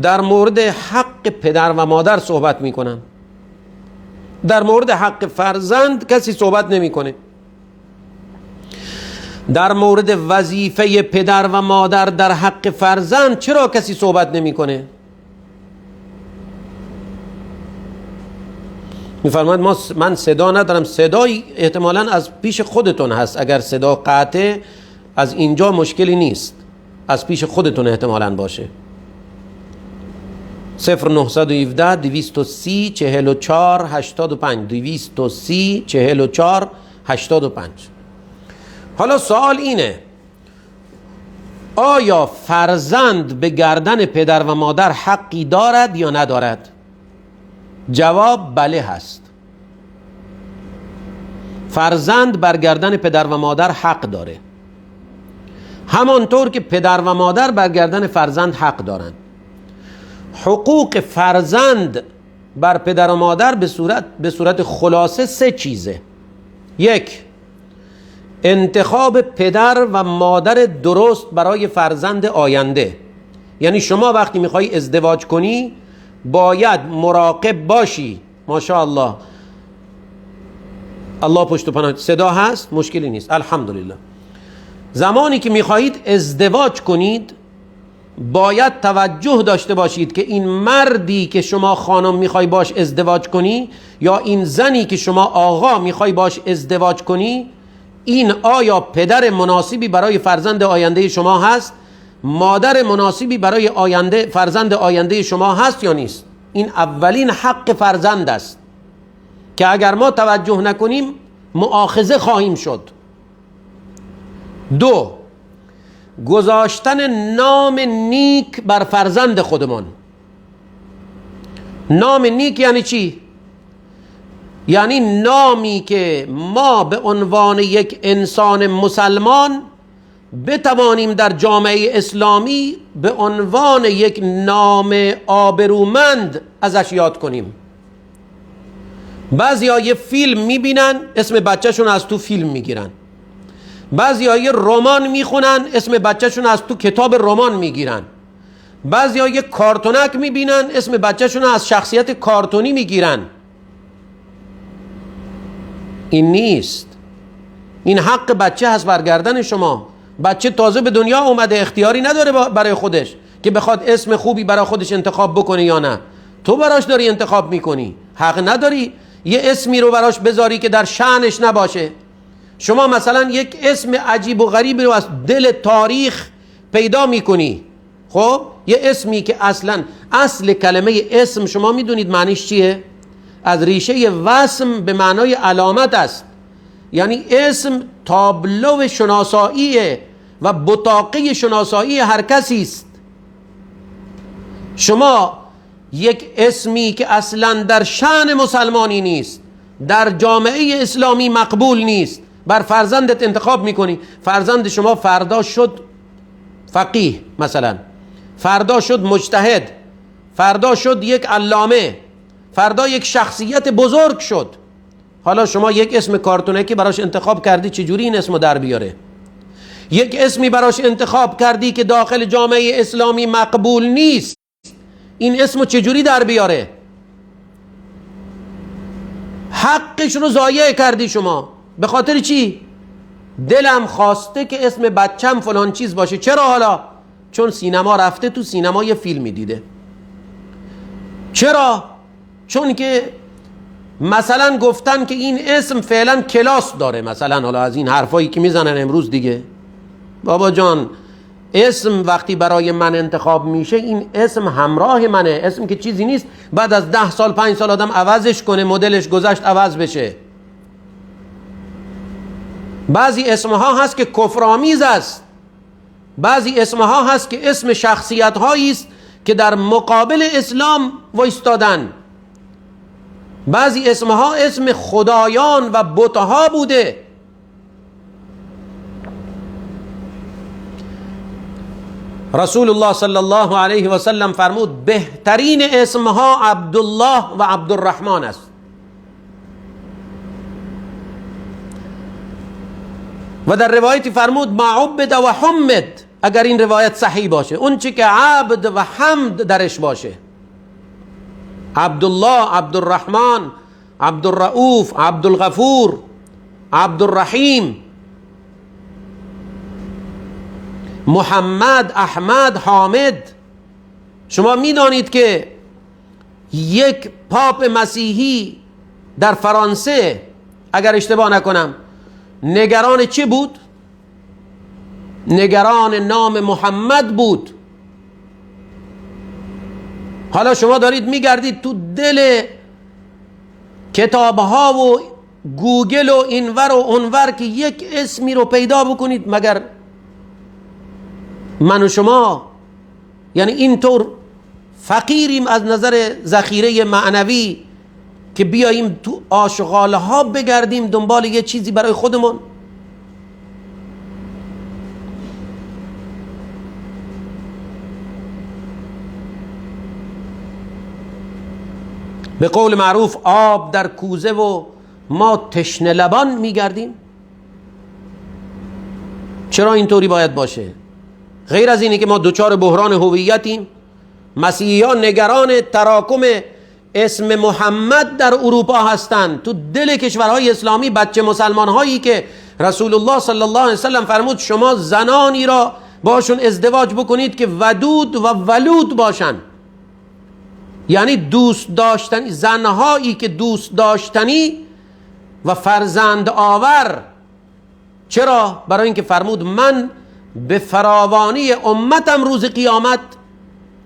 در مورد حق پدر و مادر صحبت میکنن، در مورد حق فرزند کسی صحبت نمیکنه، در مورد وظیفه پدر و مادر در حق فرزند چرا کسی صحبت نمیکنه؟ میفرماید من صدا ندارم. صدای احتمالاً از پیش خودتون هست، اگر صدا قطعه از اینجا مشکلی نیست، از پیش خودتون احتمالاً باشه. 0917 230 44 85 230 44 85. حالا سوال اینه، آیا فرزند به گردن پدر و مادر حقی دارد یا ندارد؟ جواب بله هست. فرزند بر گردن پدر و مادر حق داره، همانطور که پدر و مادر بر گردن فرزند حق دارند. حقوق فرزند بر پدر و مادر به صورت خلاصه سه چیزه. یک، انتخاب پدر و مادر درست برای فرزند آینده. یعنی شما وقتی میخوای ازدواج کنی باید مراقب باشی. ماشاءالله، الله پشت و پناه. صدا هست؟ مشکلی نیست، الحمدلله. زمانی که میخواهید ازدواج کنید باید توجه داشته باشید که این مردی که شما خانم میخوای باش ازدواج کنی یا این زنی که شما آقا میخوای باش ازدواج کنی، این آیا پدر مناسبی برای فرزند آینده شما هست، مادر مناسبی برای آینده فرزند آینده شما هست یا نیست. این اولین حق فرزند است که اگر ما توجه نکنیم مؤاخذه خواهیم شد. دو، گذاشتن نام نیک بر فرزند خودمان. نام نیک یعنی چی؟ یعنی نامی که ما به عنوان یک انسان مسلمان بتوانیم در جامعه اسلامی به عنوان یک نام آبرومند ازش یاد کنیم. بعضی ها یه فیلم میبینن اسم بچهشون از تو فیلم میگیرن، بعضی ها یه رمان میخونن اسم بچهشون از تو کتاب رمان میگیرن، بعضی ها یه کارتونک میبینن اسم بچهشون از شخصیت کارتونی میگیرن. این نیست. این حق بچه هست بر گردن شما. بچه تازه به دنیا اومده، اختیاری نداره برای خودش که بخواد اسم خوبی برای خودش انتخاب بکنه یا نه. تو براش داری انتخاب میکنی، حق نداری یه اسمی رو براش بذاری که در شأنش نباشه. شما مثلا یک اسم عجیب و غریبی رو از دل تاریخ پیدا میکنی. خب یه اسمی که اصلا اصل کلمه اسم شما میدونید معنیش چیه؟ از ریشه وسم به معنای علامت است. یعنی اسم تابلو شناسایی و بطاقه شناسایی هر کسی است. شما یک اسمی که اصلا در شأن مسلمانی نیست، در جامعه اسلامی مقبول نیست، بر فرزندت انتخاب میکنی. فرزند شما فردا شد فقیه مثلا، فردا شد مجتهد، فردا شد یک علامه، فردا یک شخصیت بزرگ شد. حالا شما یک اسم کارتونکی براش انتخاب کردی، چجوری این اسمو در بیاره؟ یک اسمی براش انتخاب کردی که داخل جامعه اسلامی مقبول نیست، این اسمو چجوری در بیاره؟ حقش رو ضایع کردی شما. به خاطر چی؟ دلم خواسته که اسم بچم فلان چیز باشه. چرا حالا؟ چون سینما رفته، تو سینما یه فیلمی دیده. چرا؟ چون که مثلا گفتن که این اسم فعلا کلاس داره، مثلا حالا از این حرفایی که میزنن امروز دیگه. بابا جان، اسم وقتی برای من انتخاب میشه این اسم همراه منه، اسم که چیزی نیست بعد از 10 سال 5 سال آدم عوضش کنه، مدلش گذشت عوض بشه. بعضی اسمها هست که کفرآمیز است، بعضی اسمها هست که اسم شخصیت هایی است که در مقابل اسلام وایستادن، بعضی اسمها اسم خدایان و بتها بوده. رسول الله صلی الله علیه و سلم فرمود بهترین اسمها عبدالله و عبدالرحمن است. و در روایتی فرمود ما عبد و حمد، اگر این روایت صحیح باشه، اون چی که عبد و حمد درش باشه، عبدالله، عبدالرحمن، عبدالرؤوف، عبدالغفور، عبدالرحیم، محمد، احمد، حامد. شما میدانید که یک پاپ مسیحی در فرانسه اگر اشتباه نکنم نگران چه بود؟ نگران نام محمد بود. حالا شما دارید میگردید تو دل کتابها و گوگل و اینور و اونور که یک اسمی رو پیدا بکنید، مگر من و شما یعنی اینطور فقیریم از نظر ذخیره معنوی که بیاییم تو آشغالها بگردیم دنبال یه چیزی برای خودمون؟ به قول معروف آب در کوزه و ما تشنه لبان میگردیم. چرا اینطوری باید باشه؟ غیر از اینه که ما دوچار بحران هویتیم. مسیحیان نگران تراکم اسم محمد در اروپا هستند. تو دل کشورهای اسلامی بچه مسلمان هایی که رسول الله صلی الله علیه وسلم فرمود شما زنانی را باشون ازدواج بکنید که ودود و ولود باشن، یعنی دوست داشتنی، زنهایی که دوست داشتنی و فرزند آور. چرا؟ برای اینکه فرمود من به فراوانی امتم روز قیامت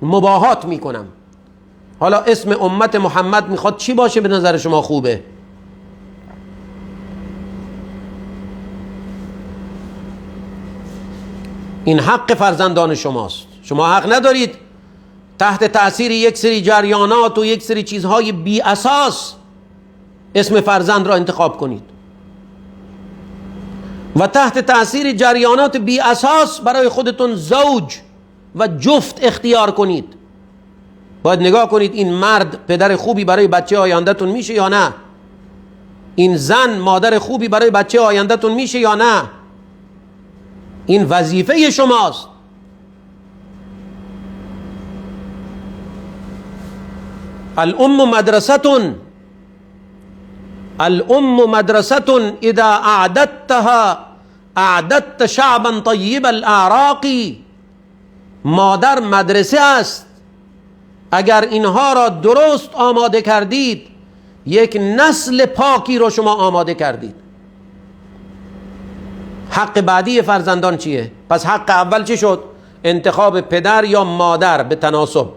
مباهات میکنم. حالا اسم امت محمد میخواد چی باشه به نظر شما خوبه؟ این حق فرزندان شماست. شما حق ندارید تحت تأثیر یک سری جریانات و یک سری چیزهای بی اساس اسم فرزند را انتخاب کنید و تحت تأثیر جریانات بی اساس برای خودتون زوج و جفت اختیار کنید. باید نگاه کنید این مرد پدر خوبی برای بچه آینده‌تون میشه یا نه، این زن مادر خوبی برای بچه آینده‌تون میشه یا نه. این وظیفه شماست. الام مدرسة، الام مدرسة اذا اعددتها اعددت شعبا طیب الاعراق. مادر مدرسه است. اگر اینها را درست آماده کردید یک نسل پاکی رو شما آماده کردید. حق بعدی فرزندان چیه؟ پس حق اول چی شد؟ انتخاب پدر یا مادر به تناسب،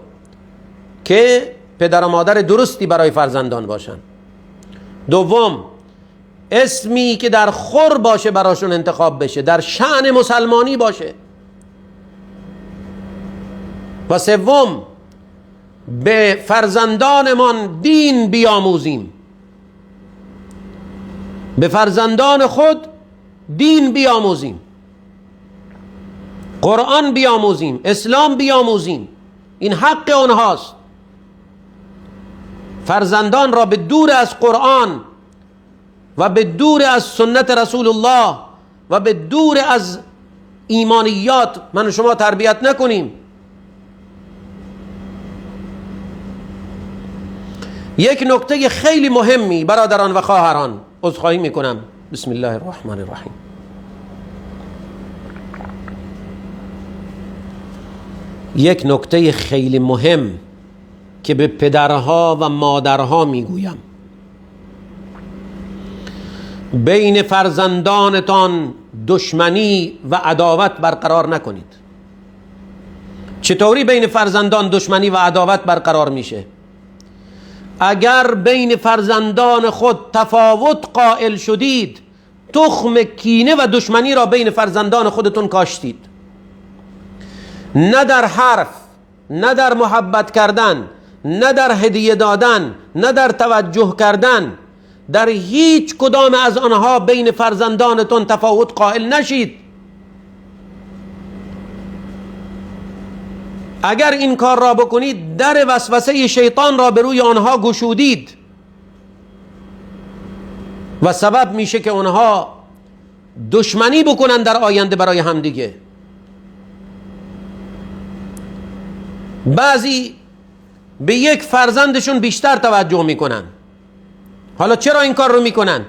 که پدر و مادر درستی برای فرزندان باشن. دوم، اسمی که در خور باشه براشون انتخاب بشه، در شأن مسلمانی باشه. و سوم، به فرزندانمان دین بیاموزیم، به فرزندان خود دین بیاموزیم، قرآن بیاموزیم، اسلام بیاموزیم. این حق آنهاست. فرزندان را به دور از قرآن و به دور از سنت رسول الله و به دور از ایمانیات من و شما تربیت نکنیم. یک نکته خیلی مهمی برادران و خواهران، عذرخواهی میکنم. بسم الله الرحمن الرحیم. یک نکته خیلی مهم که به پدرها و مادرها میگویم، بین فرزندانتان دشمنی و عداوت برقرار نکنید. چطوری بین فرزندان دشمنی و عداوت برقرار میشه؟ اگر بین فرزندان خود تفاوت قائل شدید، تخم کینه و دشمنی را بین فرزندان خودتون کاشتید. نه در حرف، نه در محبت کردن، نه در هدیه دادن، نه در توجه کردن، در هیچ کدام از آنها بین فرزندانتون تفاوت قائل نشید. اگر این کار را بکنید، در وسوسه شیطان را به روی آنها گشودید و سبب میشه که آنها دشمنی بکنن در آینده برای همدیگه. بعضی به یک فرزندشون بیشتر توجه میکنن. حالا چرا این کار رو میکنن؟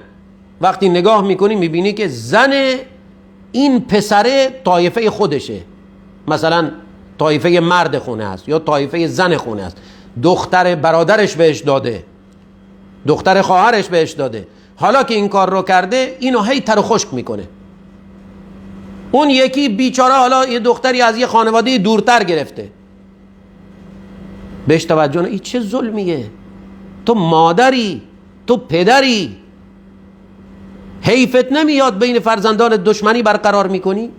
وقتی نگاه میکنی میبینی که زن این پسره طایفه خودشه، مثلا طایفه مرد خونه است یا طایفه زن خونه است، دختر برادرش بهش داده، دختر خواهرش بهش داده. حالا که این کار رو کرده، اینو هی تر و خشک میکنه. اون یکی بیچاره حالا یه دختری از یه خانواده دورتر گرفته، بهش توجه نه. این چه ظلمیه؟ تو مادری، تو پدری، حیفت نمیاد بین فرزندان دشمنی برقرار میکنی؟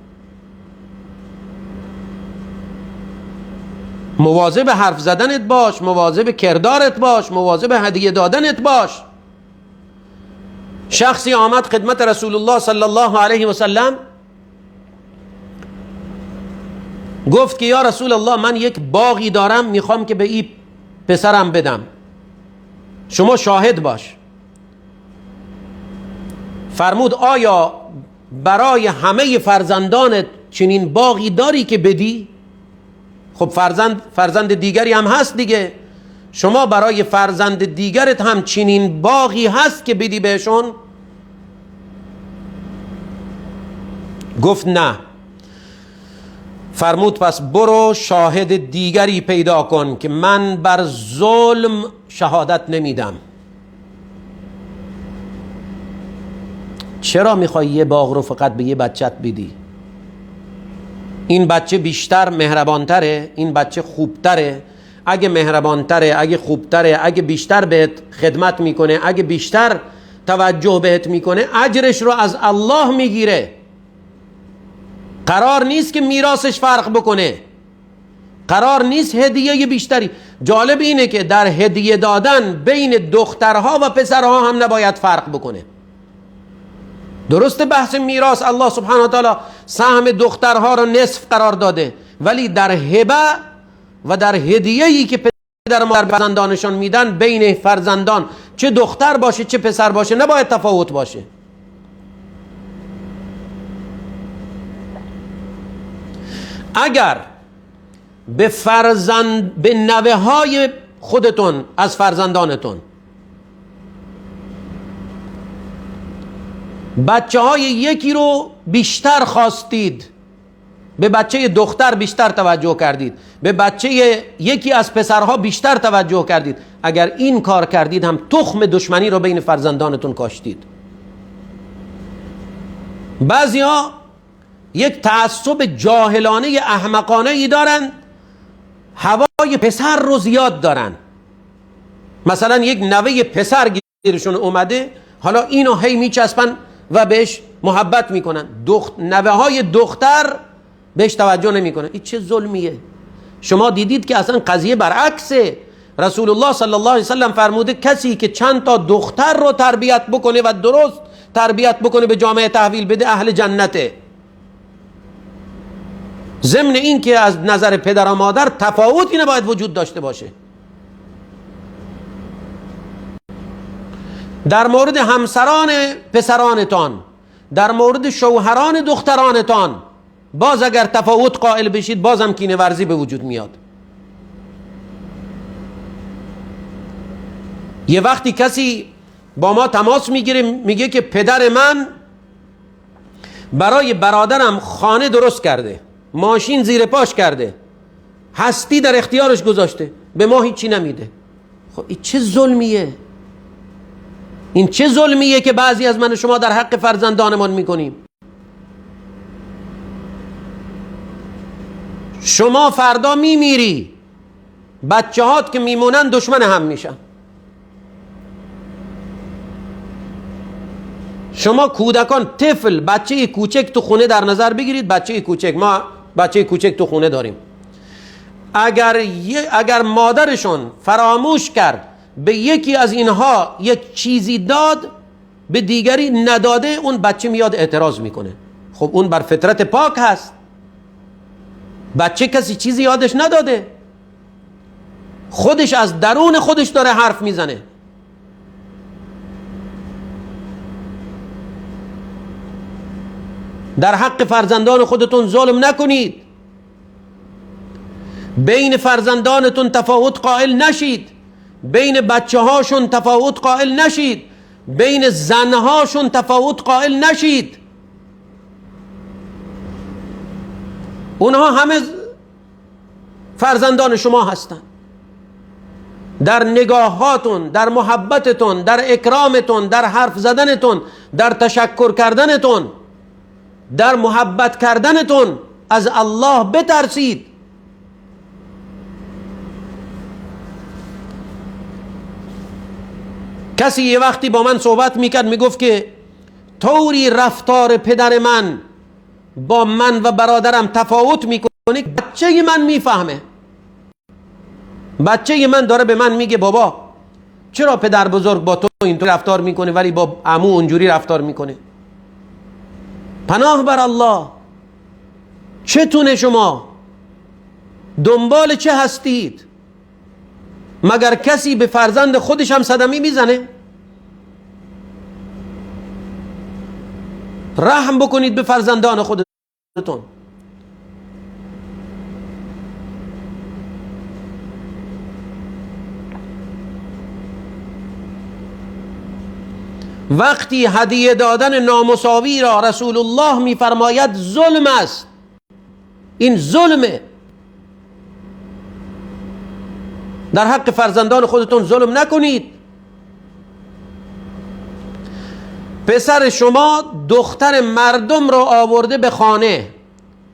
مواظب حرف زدنت باش، مواظب کردارت باش، مواظب هدیه دادنت باش. شخصی آمد خدمت رسول الله صلی الله علیه و سلم، گفت که یا رسول الله، من یک باغی دارم، میخوام که به این پسرم بدم، شما شاهد باش. فرمود آیا برای همه فرزندانت چنین باغی داری که بدی؟ خب فرزند دیگری هم هست دیگه، شما برای فرزند دیگرت هم چنین باغی هست که بدی بهشون؟ گفت نه. فرمود پس برو شاهد دیگری پیدا کن که من بر ظلم شهادت نمیدم. چرا میخوای یه باغ رو فقط به یه بچت بدی؟ این بچه بیشتر مهربانتره، این بچه خوبتره. اگه مهربانتره، اگه خوبتره، اگه بیشتر بهت خدمت میکنه، اگه بیشتر توجه بهت میکنه، اجرش رو از الله میگیره. قرار نیست که میراثش فرق بکنه، قرار نیست هدیه بیشتری. جالب اینه که در هدیه دادن بین دخترها و پسرها هم نباید فرق بکنه. درست بحث میراث الله سبحانه و تعالی سهم دخترها رو نصف قرار داده، ولی در هبه و در هدیه‌ای که پدر مادر فرزندانشون میدن بین فرزندان، چه دختر باشه چه پسر باشه، نباید تفاوت باشه. اگر به فرزند، به نوه های خودتون از فرزندانتون، بچه های یکی رو بیشتر خواستید، به بچه دختر بیشتر توجه کردید، به بچه یکی از پسرها بیشتر توجه کردید، اگر این کار کردید هم تخم دشمنی رو بین فرزندانتون کاشتید. بعضیا یک تعصب جاهلانه احمقانه ای دارن، هوای پسر رو زیاد دارن. مثلا یک نوه پسر گیرشون اومده، حالا اینو هی میچسبن و بهش محبت میکنن، نوه های دختر بهش توجه نمیکنن. این چه ظلمیه؟ شما دیدید که اصلا قضیه برعکسه. رسول الله صلی الله علیه وسلم فرموده کسی که چند تا دختر رو تربیت بکنه و درست تربیت بکنه به جامعه تحویل بده، اهل جنته. ضمن این که از نظر پدر و مادر تفاوتی نباید وجود داشته باشه. در مورد همسران پسرانتان، در مورد شوهران دخترانتان، باز اگر تفاوت قائل بشید بازم کینه ورزی به وجود میاد. یه وقتی کسی با ما تماس میگیره، میگه که پدر من برای برادرم خانه درست کرده، ماشین زیر پاش کرده، هستی در اختیارش گذاشته، به ما هیچی نمیده. خب این چه ظلمیه؟ این چه ظلمیه که بعضی از من و شما در حق فرزندانمان میکنیم؟ شما فردا میمیری، بچه هات که میمونن دشمن هم میشن. شما کودکان، طفل، بچه کوچک تو خونه در نظر بگیرید، بچه کوچک، ما بچه کوچک تو خونه داریم، اگر مادرشون فراموش کرد به یکی از اینها یک چیزی داد، به دیگری نداده، اون بچه میاد اعتراض میکنه. خب اون بر فطرت پاک هست، بچه کسی چیزی یادش نداده، خودش از درون خودش داره حرف میزنه. در حق فرزندان خودتون ظلم نکنید، بین فرزندانتون تفاوت قائل نشید، بین بچه هاشون تفاوت قائل نشید، بین زنهاشون تفاوت قائل نشید. اونها همه فرزندان شما هستند. در نگاهاتون، در محبتتون، در اکرامتون، در حرف زدنتون، در تشکر کردنتون، در محبت کردنتون از الله بترسید. کسی یه وقتی با من صحبت میکرد، میگفت که طوری رفتار پدر من با من و برادرم تفاوت میکنه، بچه من میفهمه. بچه من داره به من میگه بابا چرا پدر بزرگ با تو اینطور رفتار میکنه ولی با عمو اونجوری رفتار میکنه؟ پناه بر الله، چتونه شما؟ دنبال چه هستید؟ مگر کسی به فرزند خودش هم صدمه میزنه؟ رحم بکنید به فرزندان خودتون. وقتی هدیه دادن نامساوی را رسول الله میفرماید ظلم است، این ظلمه. در حق فرزندان خودتون ظلم نکنید. پسر شما دختر مردم را آورده به خانه،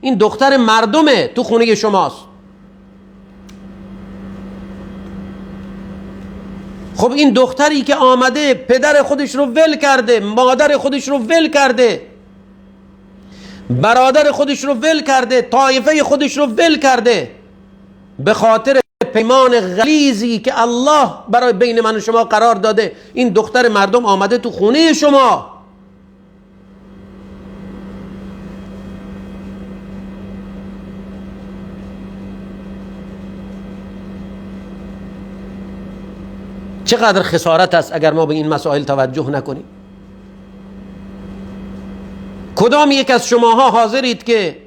این دختر مردمه تو خونه شماست. خب این دختری که آمده پدر خودش رو ول کرده، مادر خودش رو ول کرده، برادر خودش رو ول کرده، طایفه خودش رو ول کرده، به خاطر پیمان غلیظی که الله برای بین من و شما قرار داده، این دختر مردم آمده تو خونه شما. چقدر خسارت است اگر ما به این مسائل توجه نکنیم. کدام یک از شماها حاضرید که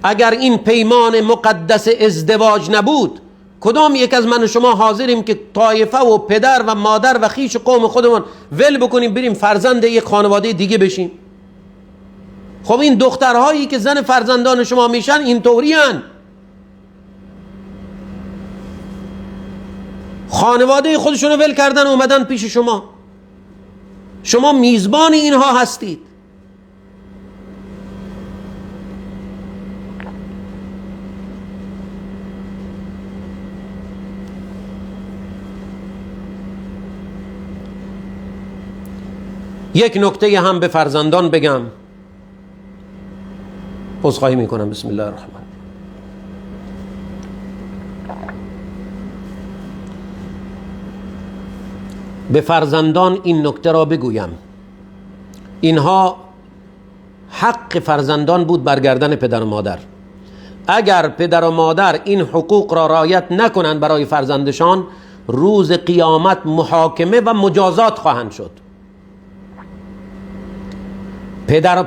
اگر این پیمان مقدس ازدواج نبود، کدام یک از من و شما حاضریم که طایفه و پدر و مادر و خیش قوم خودمون ول بکنیم بریم فرزند یک خانواده دیگه بشیم؟ خب این دخترهایی که زن فرزندان شما میشن اینطوری هن. خانواده خودشونو ول کردن اومدن پیش شما، شما میزبان اینها هستید. یک نکته هم به فرزندان بگم، عذرخواهی میکنم. بسم الله الرحمن. به فرزندان این نکته را بگویم، اینها حق فرزندان بود برگردن پدر و مادر. اگر پدر و مادر این حقوق را رعایت نکنند برای فرزندشان، روز قیامت محاکمه و مجازات خواهند شد.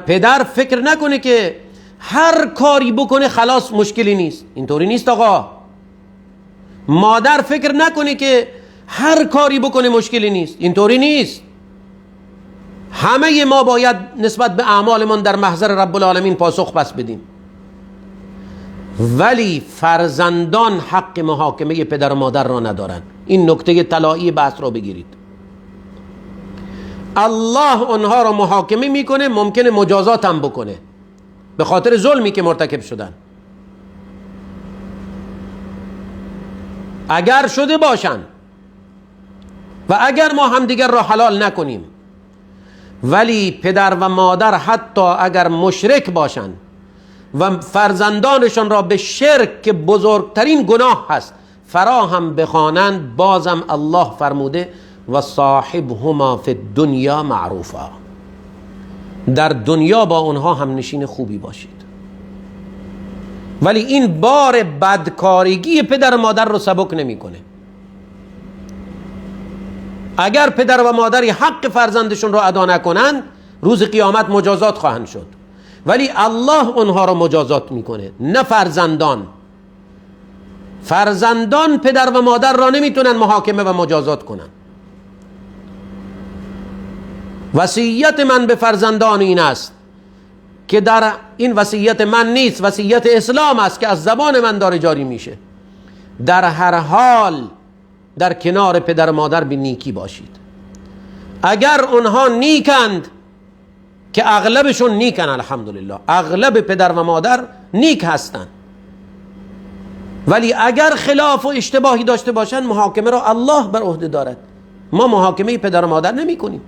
پدر فکر نکنه که هر کاری بکنه خلاص مشکلی نیست، اینطوری نیست آقا. مادر فکر نکنه که هر کاری بکنه مشکلی نیست، اینطوری نیست. همه ما باید نسبت به اعمالمان در محضر رب العالمین پاسخ پس بدیم، ولی فرزندان حق محاکمه پدر و مادر را ندارند. این نکته طلایی بحث را بگیرید. الله آنها را محاکمه میکنه، ممکنه مجازات هم بکنه به خاطر ظلمی که مرتکب شدن. اگر شده باشن و اگر ما همدیگر را حلال نکنیم، ولی پدر و مادر حتی اگر مشرک باشند و فرزندانشان را به شرک که بزرگترین گناه هست فراهم بخوانند، بازم الله فرموده و صاحبهما فی الدنیا معروفا، در دنیا با اونها هم نشین خوبی باشید. ولی این بار بدکارگی پدر و مادر رو سبک نمیکنه. اگر پدر و مادری حق فرزندشون رو ادا نکنند، روز قیامت مجازات خواهند شد، ولی الله اونها رو مجازات میکنه، نه فرزندان. فرزندان پدر و مادر را نمیتونن محاکمه و مجازات کنن. وصیت من به فرزندان این است که در این وصیت من نیست، وصیت اسلام است که از زبان من داره جاری میشه، در هر حال در کنار پدر و مادر به نیکی باشید. اگر اونها نیکند، که اغلبشون نیکن، الحمدلله اغلب پدر و مادر نیک هستند، ولی اگر خلاف و اشتباهی داشته باشند، محاکمه را الله بر عهده دارد. ما محاکمه پدر و مادر نمی کنیم.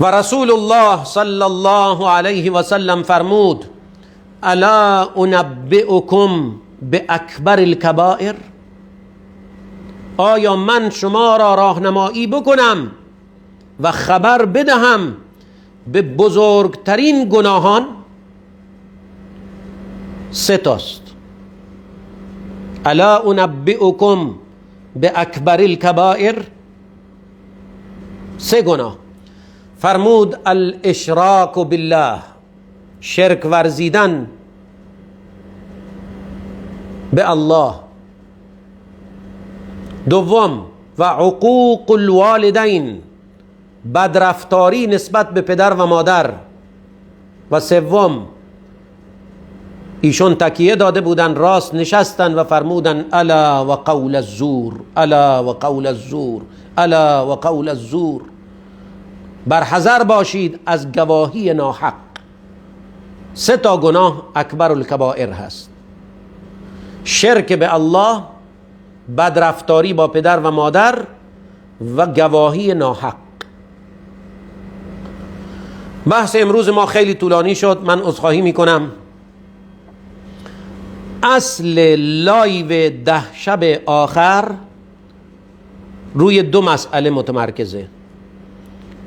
و رسول الله صلی الله علیه و سلم فرمود الا انبئکم باکبر الکبائر، آیا من شما را راهنمایی بکنم و خبر بدهم به بزرگترین گناهان؟ سه تاست. الا انبئکم باکبر الکبائر، سه گناه. فرمود الاشراک بالله، شرک ورزیدن به الله. دوم و عقوق الوالدین، بدرفتاری نسبت به پدر و مادر. و سوم ایشون تکیه داده بودن، راست نشستن و فرمودن الا و قول الزور، الا و قول الزور، الا و قول الزور، بر حذر باشید از گواهی ناحق. سه تا گناه اکبر الکبائر هست: شرک به الله، بدرفتاری با پدر و مادر و گواهی ناحق. بحث امروز ما خیلی طولانی شد، من عذرخواهی میکنم. اصل live 10 شب آخر روی دو مسئله متمرکزه: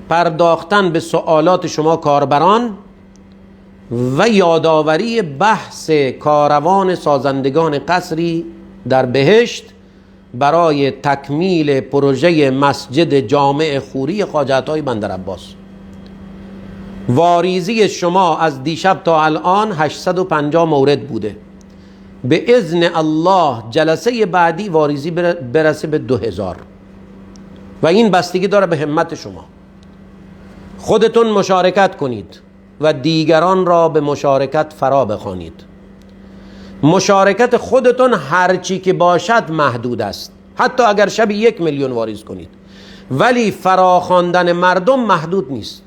پرداختن به سوالات شما کاربران و یادآوری بحث کاروان سازندگان قصری در بهشت برای تکمیل پروژه مسجد جامع خوری خواجه عطای بندرعباس. واریزی شما از دیشب تا الان 850 مورد بوده. به اذن الله جلسه بعدی واریزی برسه به 2000 و این بستگی داره به همت شما. خودتون مشارکت کنید و دیگران را به مشارکت فرا بخوانید. مشارکت خودتون هرچی که باشد محدود است، حتی اگر شب 1 میلیون واریز کنید، ولی فراخواندن مردم محدود نیست.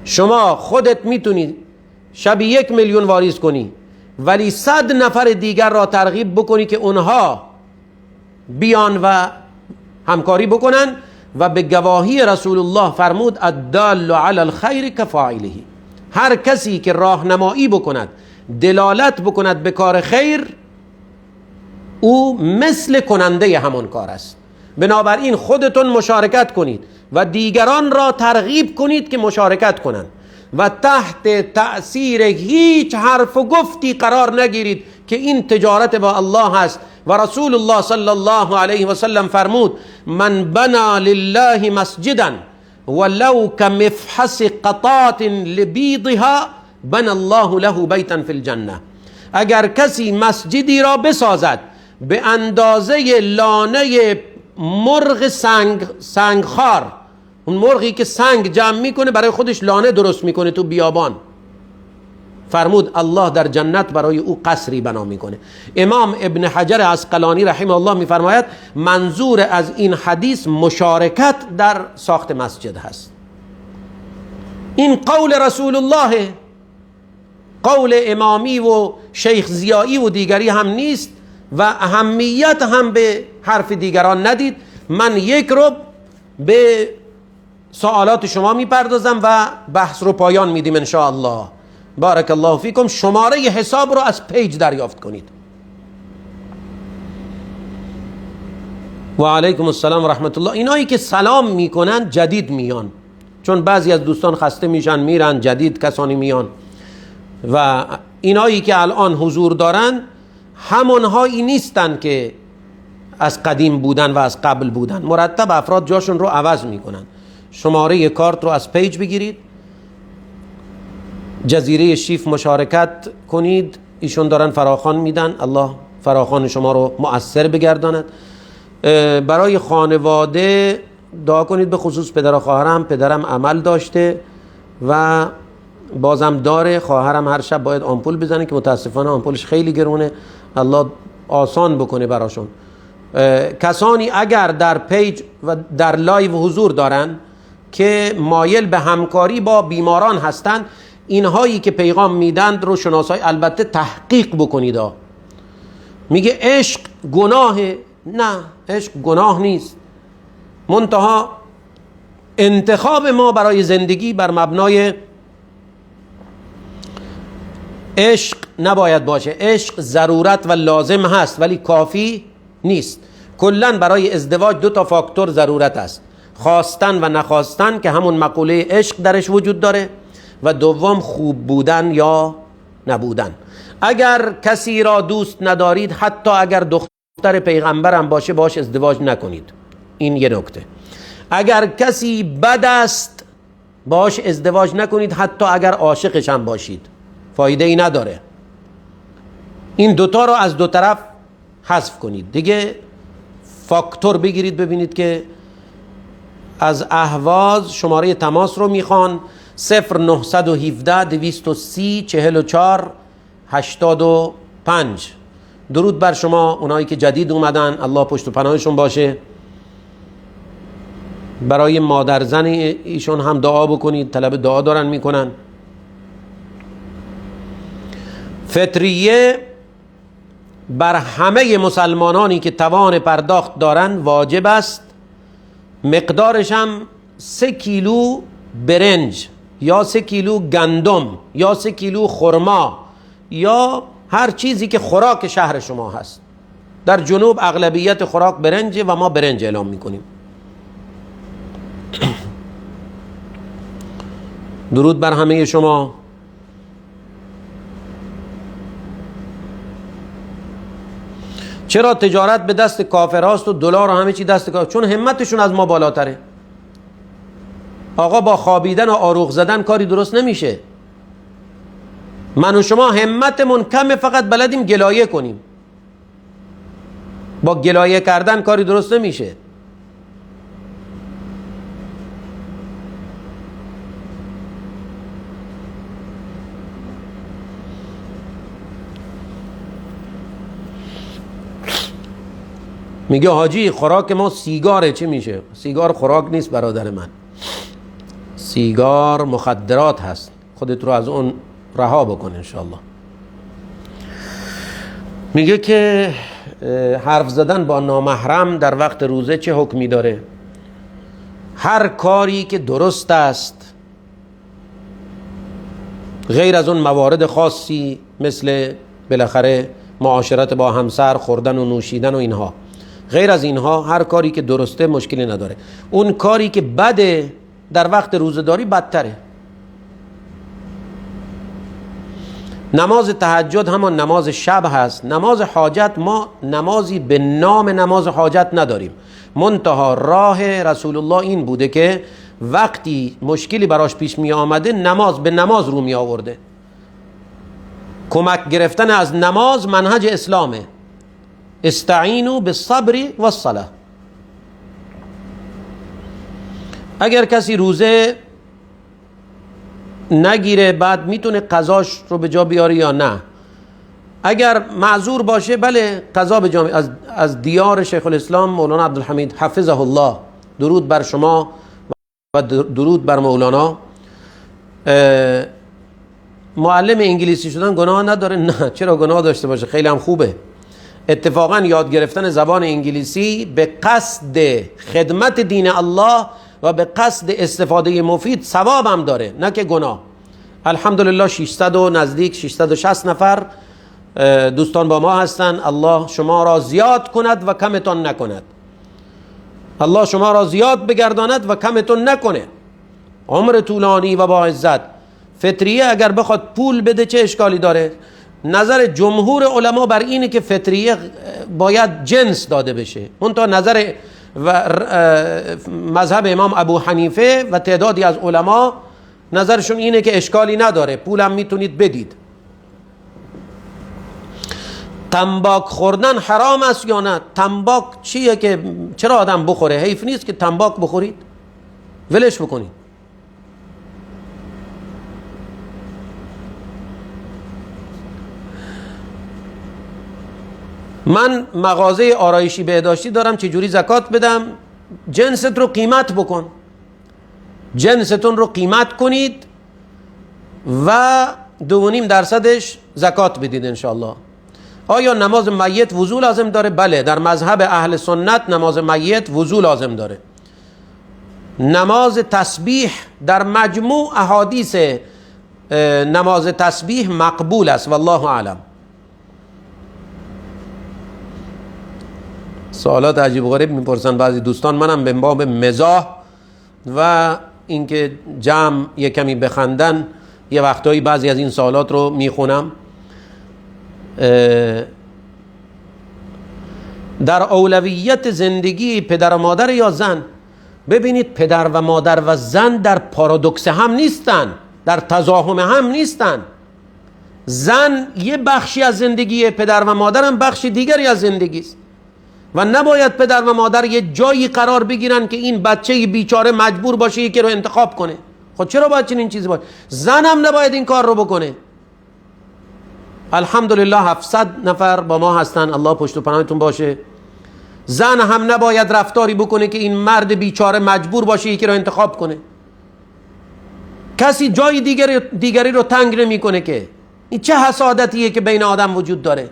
شما خودت میتونی شب 1 میلیون واریز کنی، ولی 100 نفر دیگر را ترغیب بکنی که اونها بیان و همکاری بکنن. و به گواهی رسول الله فرمود الدال علی الخیر کفاعله، هر کسی که راهنمایی بکند، دلالت بکند به کار خیر، او مثل کننده همان کار است. بنابراین خودتون مشارکت کنید و دیگران را ترغیب کنید که مشارکت کنند و تحت تأثیر هیچ حرف و گفتی قرار نگیرید که این تجارت با الله است. و رسول الله صلی الله علیه و سلم فرمود من بنا لله مسجدا ولو کمفحص قطات لبیضها بنا الله له بیتا فی الجنه. اگر کسی مسجدی را بسازد به اندازه لانه مرغ سنگخوار، اون مرغی که سنگ جمع میکنه برای خودش لانه درست میکنه تو بیابان، فرمود الله در جنت برای او قصری بنا میکنه. امام ابن حجر عسقلانی رحمه الله میفرماید منظور از این حدیث مشارکت در ساخت مسجد هست. این قول رسول الله، قول امامی و شیخ ضیایی و دیگری هم نیست و اهمیت هم به حرف دیگران ندید. من یک ربع به سوالات شما میپردازم و بحث رو پایان میدیم ان شاء الله. بارک الله فیکم. شماره حساب رو از page دریافت کنید. و علیکم السلام و رحمت الله. اینایی که سلام میکنن جدید میان، چون بعضی از دوستان خسته میشن میرن، جدید کسانی میان. و اینایی که الان حضور دارن همونهایی نیستن که از قدیم بودن و از قبل بودن. مرتب افراد جاشون رو عوض میکنن. شماره کارت رو از page بگیرید. جزیره شیف مشارکت کنید، ایشون دارن فراخوان میدن، الله فراخوان شما رو مؤثر بگرداند. برای خانواده دعا کنید، به خصوص پدر و خواهرم. پدرم عمل داشته و بازم داره، خواهرم هر شب باید آمپول بزنه که متاسفانه آمپولش خیلی گرونه. الله آسان بکنه براشون. کسانی اگر در page و در live حضور دارن که مایل به همکاری با بیماران هستند، اینهایی که پیغام میدند رو شناسایی، البته تحقیق بکنید. میگه عشق گناه، نه عشق گناه نیست، منتها انتخاب ما برای زندگی بر مبنای عشق نباید باشه. عشق ضرورت و لازم هست ولی کافی نیست. کلا برای ازدواج دو تا فاکتور ضرورت است: خواستن و نخواستن که همون مقوله عشق درش وجود داره، و دوم خوب بودن یا نبودن. اگر کسی را دوست ندارید، حتی اگر دختر پیغمبرم باشه، باش ازدواج نکنید. این یه نکته. اگر کسی بد است باش ازدواج نکنید، حتی اگر عاشقش هم باشید، فایده ای نداره. این دوتا رو از دو طرف حذف کنید دیگه. فاکتور بگیرید ببینید که از اهواز شماره تماس رو میخوان: 0917 230 44 85. درود بر شما اونایی که جدید اومدن، الله پشت و پناهشون باشه. برای مادر زن ایشون هم دعا بکنید، طلب دعا دارن میکنن. فطریه بر همه مسلمانانی که توان پرداخت دارن واجب است. مقدارش هم 3 کیلو برنج یا 3 کیلو گندم یا 3 کیلو خرما یا هر چیزی که خوراک شهر شما هست. در جنوب اغلبیت خوراک برنجه و ما برنج اعلام میکنیم. درود بر همه شما. چرا تجارت به دست کافراست و دلار و همه چی دست کافر؟ چون همتشون از ما بالاتره. آقا با خوابیدن و آروغ زدن کاری درست نمیشه. من و شما همتمون کمه، فقط بلدیم گلایه کنیم. با گلایه کردن کاری درست نمیشه. میگه حاجی خوراک ما سیگاره، چه میشه؟ سیگار خوراک نیست برادر من، سیگار مخدرات هست، خودت رو از اون رها بکن انشالله. میگه که حرف زدن با نامحرم در وقت روزه چه حکمی داره؟ هر کاری که درست است غیر از اون موارد خاصی مثل بالاخره معاشرت با همسر، خوردن و نوشیدن و اینها، غیر از اینها هر کاری که درسته مشکلی نداره. اون کاری که بده در وقت روزه‌داری بدتره. نماز تهجد همان نماز شب هست. نماز حاجت ما نمازی به نام نماز حاجت نداریم، منتها راه رسول الله این بوده که وقتی مشکلی براش پیش می آمده نماز به نماز رو می آورده. کمک گرفتن از نماز منهج اسلامه. استعینوا بالصبر والصلاة. اگر کسی روزه نگیره بعد میتونه قضاش رو به جا بیاره یا نه؟ اگر معذور باشه بله قضا به جا. از دیار شیخ الاسلام مولانا عبدالحمید حفظه الله، درود بر شما و درود بر مولانا. معلم انگلیسی شدن گناه نداره؟ نه، چرا گناه داشته باشه، خیلی هم خوبه. اتفاقا یاد گرفتن زبان انگلیسی به قصد خدمت دین الله و به قصد استفاده مفید ثواب هم داره، نه که گناه. الحمدلله 600 و نزدیک 660 نفر دوستان با ما هستن. الله شما را زیاد کند و کمتان نکند. الله شما را زیاد بگرداند و کمتون نکنه. عمر طولانی و با عزت. فطریه اگر بخواد پول بده چه اشکالی داره؟ نظر جمهور علما بر اینه که فطریه باید جنس داده بشه. منتها نظر و مذهب امام ابو حنیفه و تعدادی از علما نظرشون اینه که اشکالی نداره، پولم میتونید بدید. تنباک خوردن حرام است یا نه؟ تنباک چیه که چرا آدم بخوره؟ حیف نیست که تنباک بخورید؟ ولش بکنید. من مغازه آرایشی بهداشتی دارم، چجوری زکات بدم؟ جنست رو قیمت بکن، جنستون رو قیمت کنید و 2.5% زکات بدید انشاءالله. آیا نماز میت وضو لازم داره؟ بله، در مذهب اهل سنت نماز میت وضو لازم داره. نماز تسبیح در مجموع احادیث نماز تسبیح مقبول است، والله اعلم. سوالات عجیب غریب میپرسن بعضی دوستان، منم به باب مزاح و اینکه جمع یه کمی بخندن یه وقتایی بعضی از این سوالات رو میخونم. در اولویت زندگی پدر و مادر یا زن؟ ببینید پدر و مادر و زن در پارادوکس هم نیستن، در تزاحم هم نیستن. زن یه بخشی از زندگی پدر و مادر هم بخش دیگری از زندگی است و نباید پدر و مادر یه جایی قرار بگیرن که این بچه بیچاره مجبور باشه یکی رو انتخاب کنه. خب چرا باید چنین چیزی باشه؟ زن هم نباید این کار رو بکنه. الحمدلله 700 نفر با ما هستن، الله پشت و پناهتون باشه. زن هم نباید رفتاری بکنه که این مرد بیچاره مجبور باشه یکی رو انتخاب کنه. کسی جای دیگری رو تنگ نمیکنه که. این چه حسادتیه که بین آدم وجود داره؟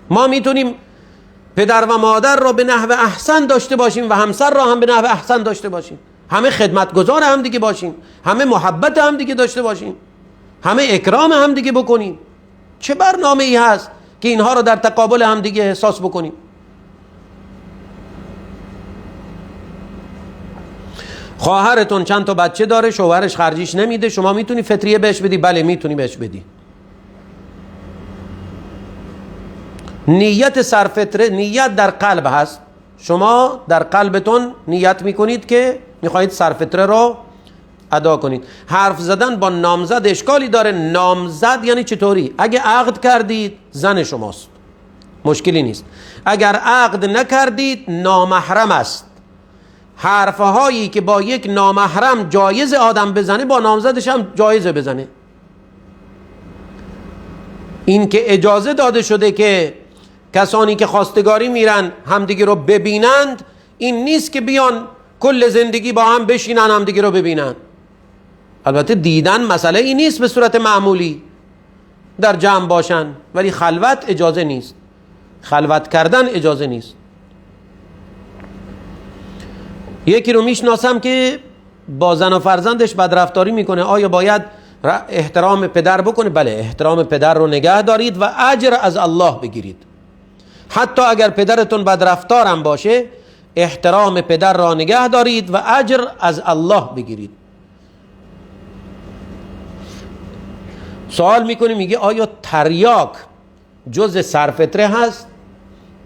ما میتونیم پدر و مادر را به نحو احسن داشته باشیم و همسر را هم به نحو احسن داشته باشیم، همه خدمتگزار هم دیگه باشیم، همه محبت هم دیگه داشته باشیم، همه اکرام هم دیگه بکنیم. چه برنامه ای هست که اینها را در تقابل هم دیگه احساس بکنیم؟ خواهرتون چند تا بچه داره، شوهرش خرجیش نمیده، شما میتونی فطریه بهش بدی؟ بله میتونی بهش بدی. نیت سرفطره، نیت در قلب هست. شما در قلبتون نیت میکنید که میخواهید سرفطره رو ادا کنید. حرف زدن با نامزد اشکالی داره؟ نامزد یعنی چطوری؟ اگه عقد کردید زن شماست، مشکلی نیست. اگر عقد نکردید نامحرم است. حرفهایی که با یک نامحرم جایز آدم بزنه با نامزدش هم جایزه بزنه. این که اجازه داده شده که کسانی که خواستگاری میرن همدیگه رو ببینند، این نیست که بیان کل زندگی با هم بشینن همدیگه رو ببینن. البته دیدن مسئله این نیست به صورت معمولی در جمع باشن، ولی خلوت اجازه نیست، خلوت کردن اجازه نیست. یکی رو میشناسم که با زن و فرزندش بدرفتاری میکنه، آیا باید احترام پدر بکنه؟ بله، احترام پدر رو نگه دارید و اجر از الله بگیرید. حتی اگر پدرتون بدرفتارم باشه، احترام پدر را نگه دارید و اجر از الله بگیرید. سوال میکنه، میگه آیا تریاک جز سرفطره هست؟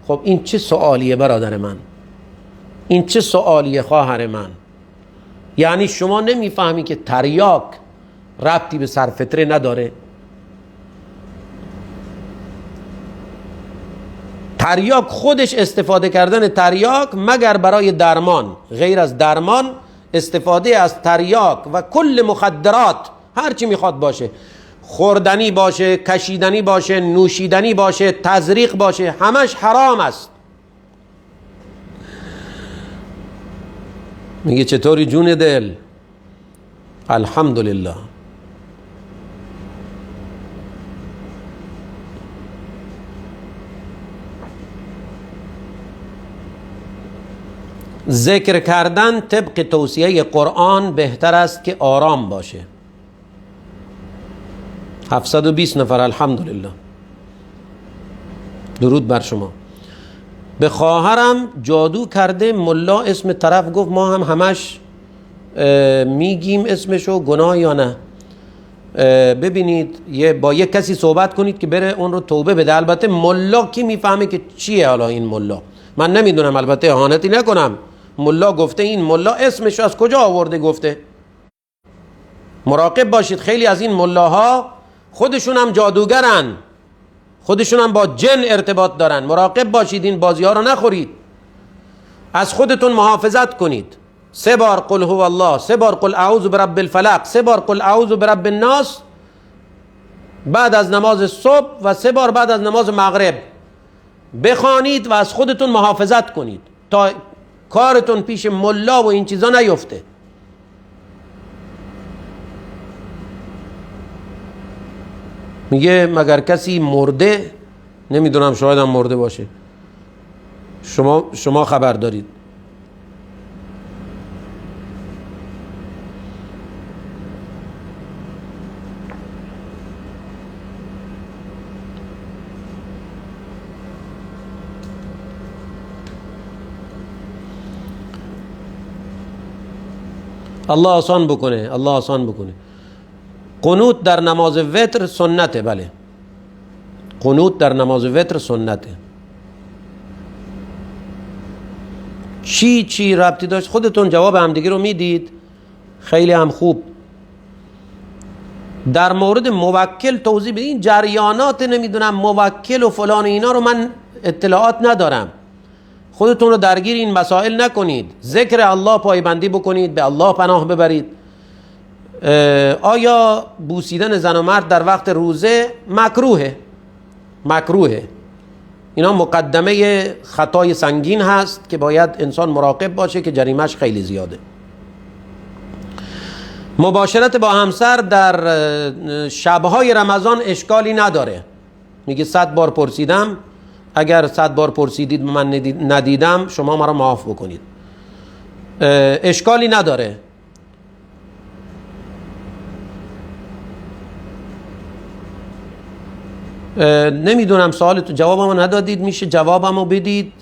خب این چه سوالیه برادر من؟ این چه سوالیه خواهر من؟ یعنی شما نمیفهمی که تریاک ربطی به سرفطره نداره؟ تریاک خودش، استفاده کردن تریاک مگر برای درمان، غیر از درمان استفاده از تریاک و کل مخدرات هر چی میخواد باشه، خوردنی باشه، کشیدنی باشه، نوشیدنی باشه، تزریق باشه، همش حرام است. میگه چطوری جون دل؟ الحمدلله. ذکر کردن طبق توصیه قرآن بهتر است که آرام باشه. 720 نفر، الحمدلله، درود بر شما. به خواهرم جادو کرده، ملا اسم طرف گفت، ما هم همش میگیم اسمشو، گناه یا نه؟ ببینید با یه کسی صحبت کنید که بره اون رو توبه بده. البته ملا کی میفهمه که چیه؟ حالا این ملا من نمیدونم، البته اهانتی نکنم، ملا گفته، این ملا اسمشو از کجا آورده گفته؟ مراقب باشید، خیلی از این ملاها خودشون هم جادوگرن، خودشون هم با جن ارتباط دارن. مراقب باشید، این بازی ها رو نخورید، از خودتون محافظت کنید. 3 بار قل هو الله، 3 بار قل اعوذ برب الفلق، 3 بار قل اعوذ برب الناس بعد از نماز صبح و 3 بار بعد از نماز مغرب بخوانید و از خودتون محافظت کنید تا کارتون پیش ملا و این چیزا نیفته. میگه مگر کسی مرده؟ نمیدونم، شاید هم مرده باشه، شما خبر دارید. الله آسان بکنه، الله آسان بکنه. قنوت در نماز وتر سنته. بله، قنوت در نماز وتر سنته. چی ربطی داشت؟ خودتون جواب همدیگه رو میدید، خیلی هم خوب. در مورد موکل توضیح بدید. این جریانات نمیدونم موکل و فلان اینا رو من اطلاعات ندارم. خودتون رو درگیر این مسائل نکنید. ذکر الله پایبندی بکنید، به الله پناه ببرید. آیا بوسیدن زن و مرد در وقت روزه مکروهه؟ مکروهه. اینا مقدمه خطای سنگین هست که باید انسان مراقب باشه که جریمش خیلی زیاده. مباشرت با همسر در شبهای رمضان اشکالی نداره. میگه 100 بار پرسیدم، اگر 100 بار پرسیدید من ندیدم شما مرا معاف بکنید. اشکالی نداره. نمیدونم سوالتون جوابمو ندادید، میشه جوابمو بدید؟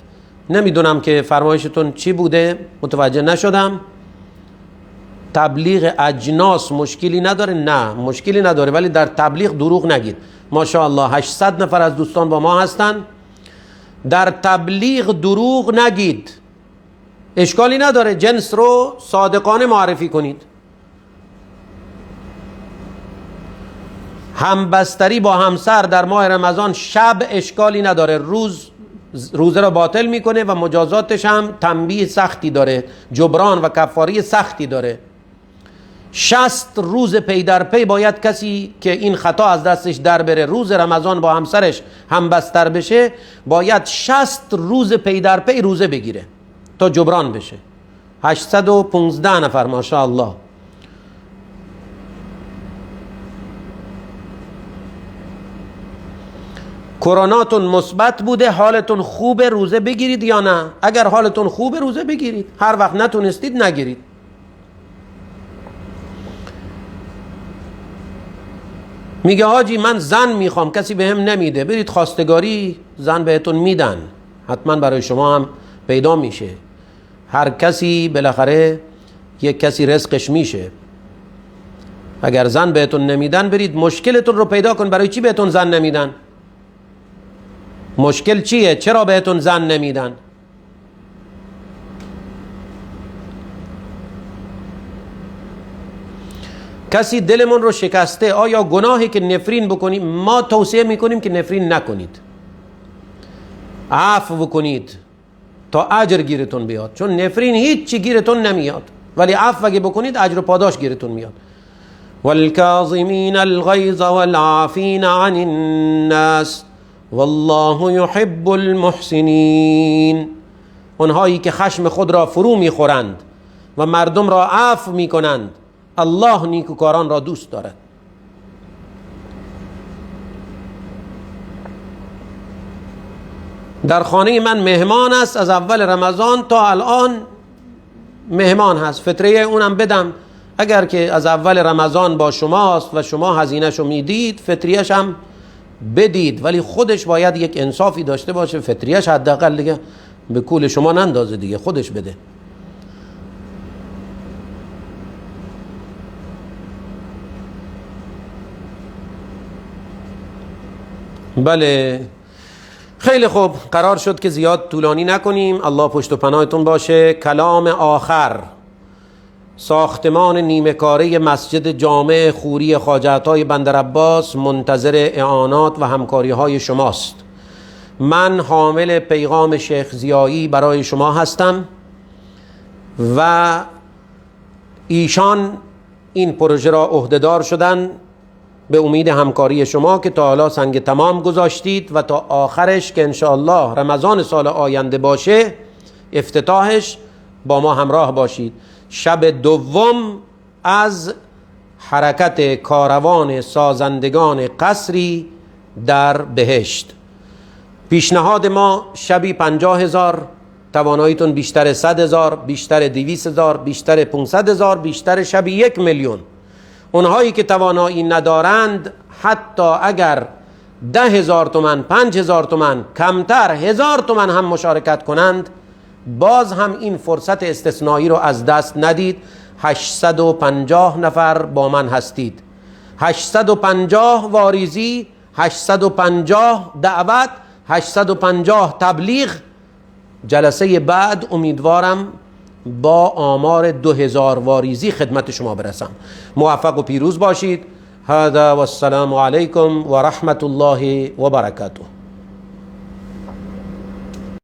نمیدونم که فرمایشتون چی بوده، متوجه نشدم. تبلیغ اجناس مشکلی نداره؟ نه مشکلی نداره، ولی در تبلیغ دروغ نگید. ماشاءالله 800 نفر از دوستان با ما هستن. در تبلیغ دروغ نگید، اشکالی نداره، جنس رو صادقانه معرفی کنید. همبستری با همسر در ماه رمضان شب اشکالی نداره، روز روزه رو باطل میکنه و مجازاتش هم تنبیه سختی داره، جبران و کفاره سختی داره. 60 روز پی در پی باید کسی که این خطا از دستش در بره، روز رمضان با همسرش همبستر بشه، باید 60 روز پی در پی روزه بگیره تا جبران بشه. 815 نفر ماشاءالله. کروناتون مثبت بوده، حالتون خوبه، روزه بگیرید یا نه؟ اگر حالتون خوبه روزه بگیرید، هر وقت نتونستید نگیرید. میگه حاجی من زن میخوام کسی بهم نمیده. برید خواستگاری، زن بهتون میدن، حتما برای شما هم پیدا میشه. هر کسی بالاخره یک کسی رزقش میشه. اگر زن بهتون نمیدن برید مشکلتون رو پیدا کن. برای چی بهتون زن نمیدن؟ مشکل چیه؟ چرا بهتون زن نمیدن؟ کسی دلمون رو شکسته، آیا گناهی که نفرین بکنیم؟ ما توصیه میکنیم که نفرین نکنید، عفو بکنید تا اجر گیرتون بیاد، چون نفرین هیچ چی گیرتون نمیاد، ولی عفو اگه بکنید اجر و پاداش گیرتون میاد. والكاظمين الغيظ والعافين عن الناس والله يحب المحسنین. اونهایی که خشم خود را فرو میخورند و مردم را عفو میکنند، الله نیکوکاران را دوست دارد. در خانه من مهمان است، از اول رمضان تا الان مهمان هست، فطریه اونم بدم. اگر که از اول رمضان با شماست و شما هزینه‌شو میدید، فطریه‌ش هم بدید، ولی خودش باید یک انصافی داشته باشه، فطریه‌ش حداقل دیگه به کول شما نندازه دیگه، خودش بده. بله، خیلی خوب، قرار شد که زیاد طولانی نکنیم. الله پشت و پناهتون باشه. کلام آخر: ساختمان نیمه کاره مسجد جامع خوری خواجه عطای بندرعباس منتظر اعانات و همکاری های شماست. من حامل پیغام شیخ ضیایی برای شما هستم و ایشان این پروژه را عهده‌دار شدن به امید همکاری شما که تا حالا سنگ تمام گذاشتید و تا آخرش که انشاءالله رمضان سال آینده باشه افتتاحش با ما همراه باشید. شب دوم از حرکت کاروان سازندگان قصری در بهشت. پیشنهاد ما شبی 50,000، تواناییتون بیشتر 100,000، بیشتر 200,000، بیشتر 500,000، بیشتر شبی 1,000,000. اونهایی که توانایی ندارند حتی اگر 10,000 تومن، 5,000 تومن، کمتر 1,000 تومن هم مشارکت کنند، باز هم این فرصت استثنایی رو از دست ندید. 850 نفر با من هستید، 850 واریزی، 850 دعوت، 850 تبلیغ. جلسه بعد امیدوارم با آمار 2000 واریزی خدمت شما برسم. موفق و پیروز باشید. هذا والسلام علیکم و رحمت الله و برکاته.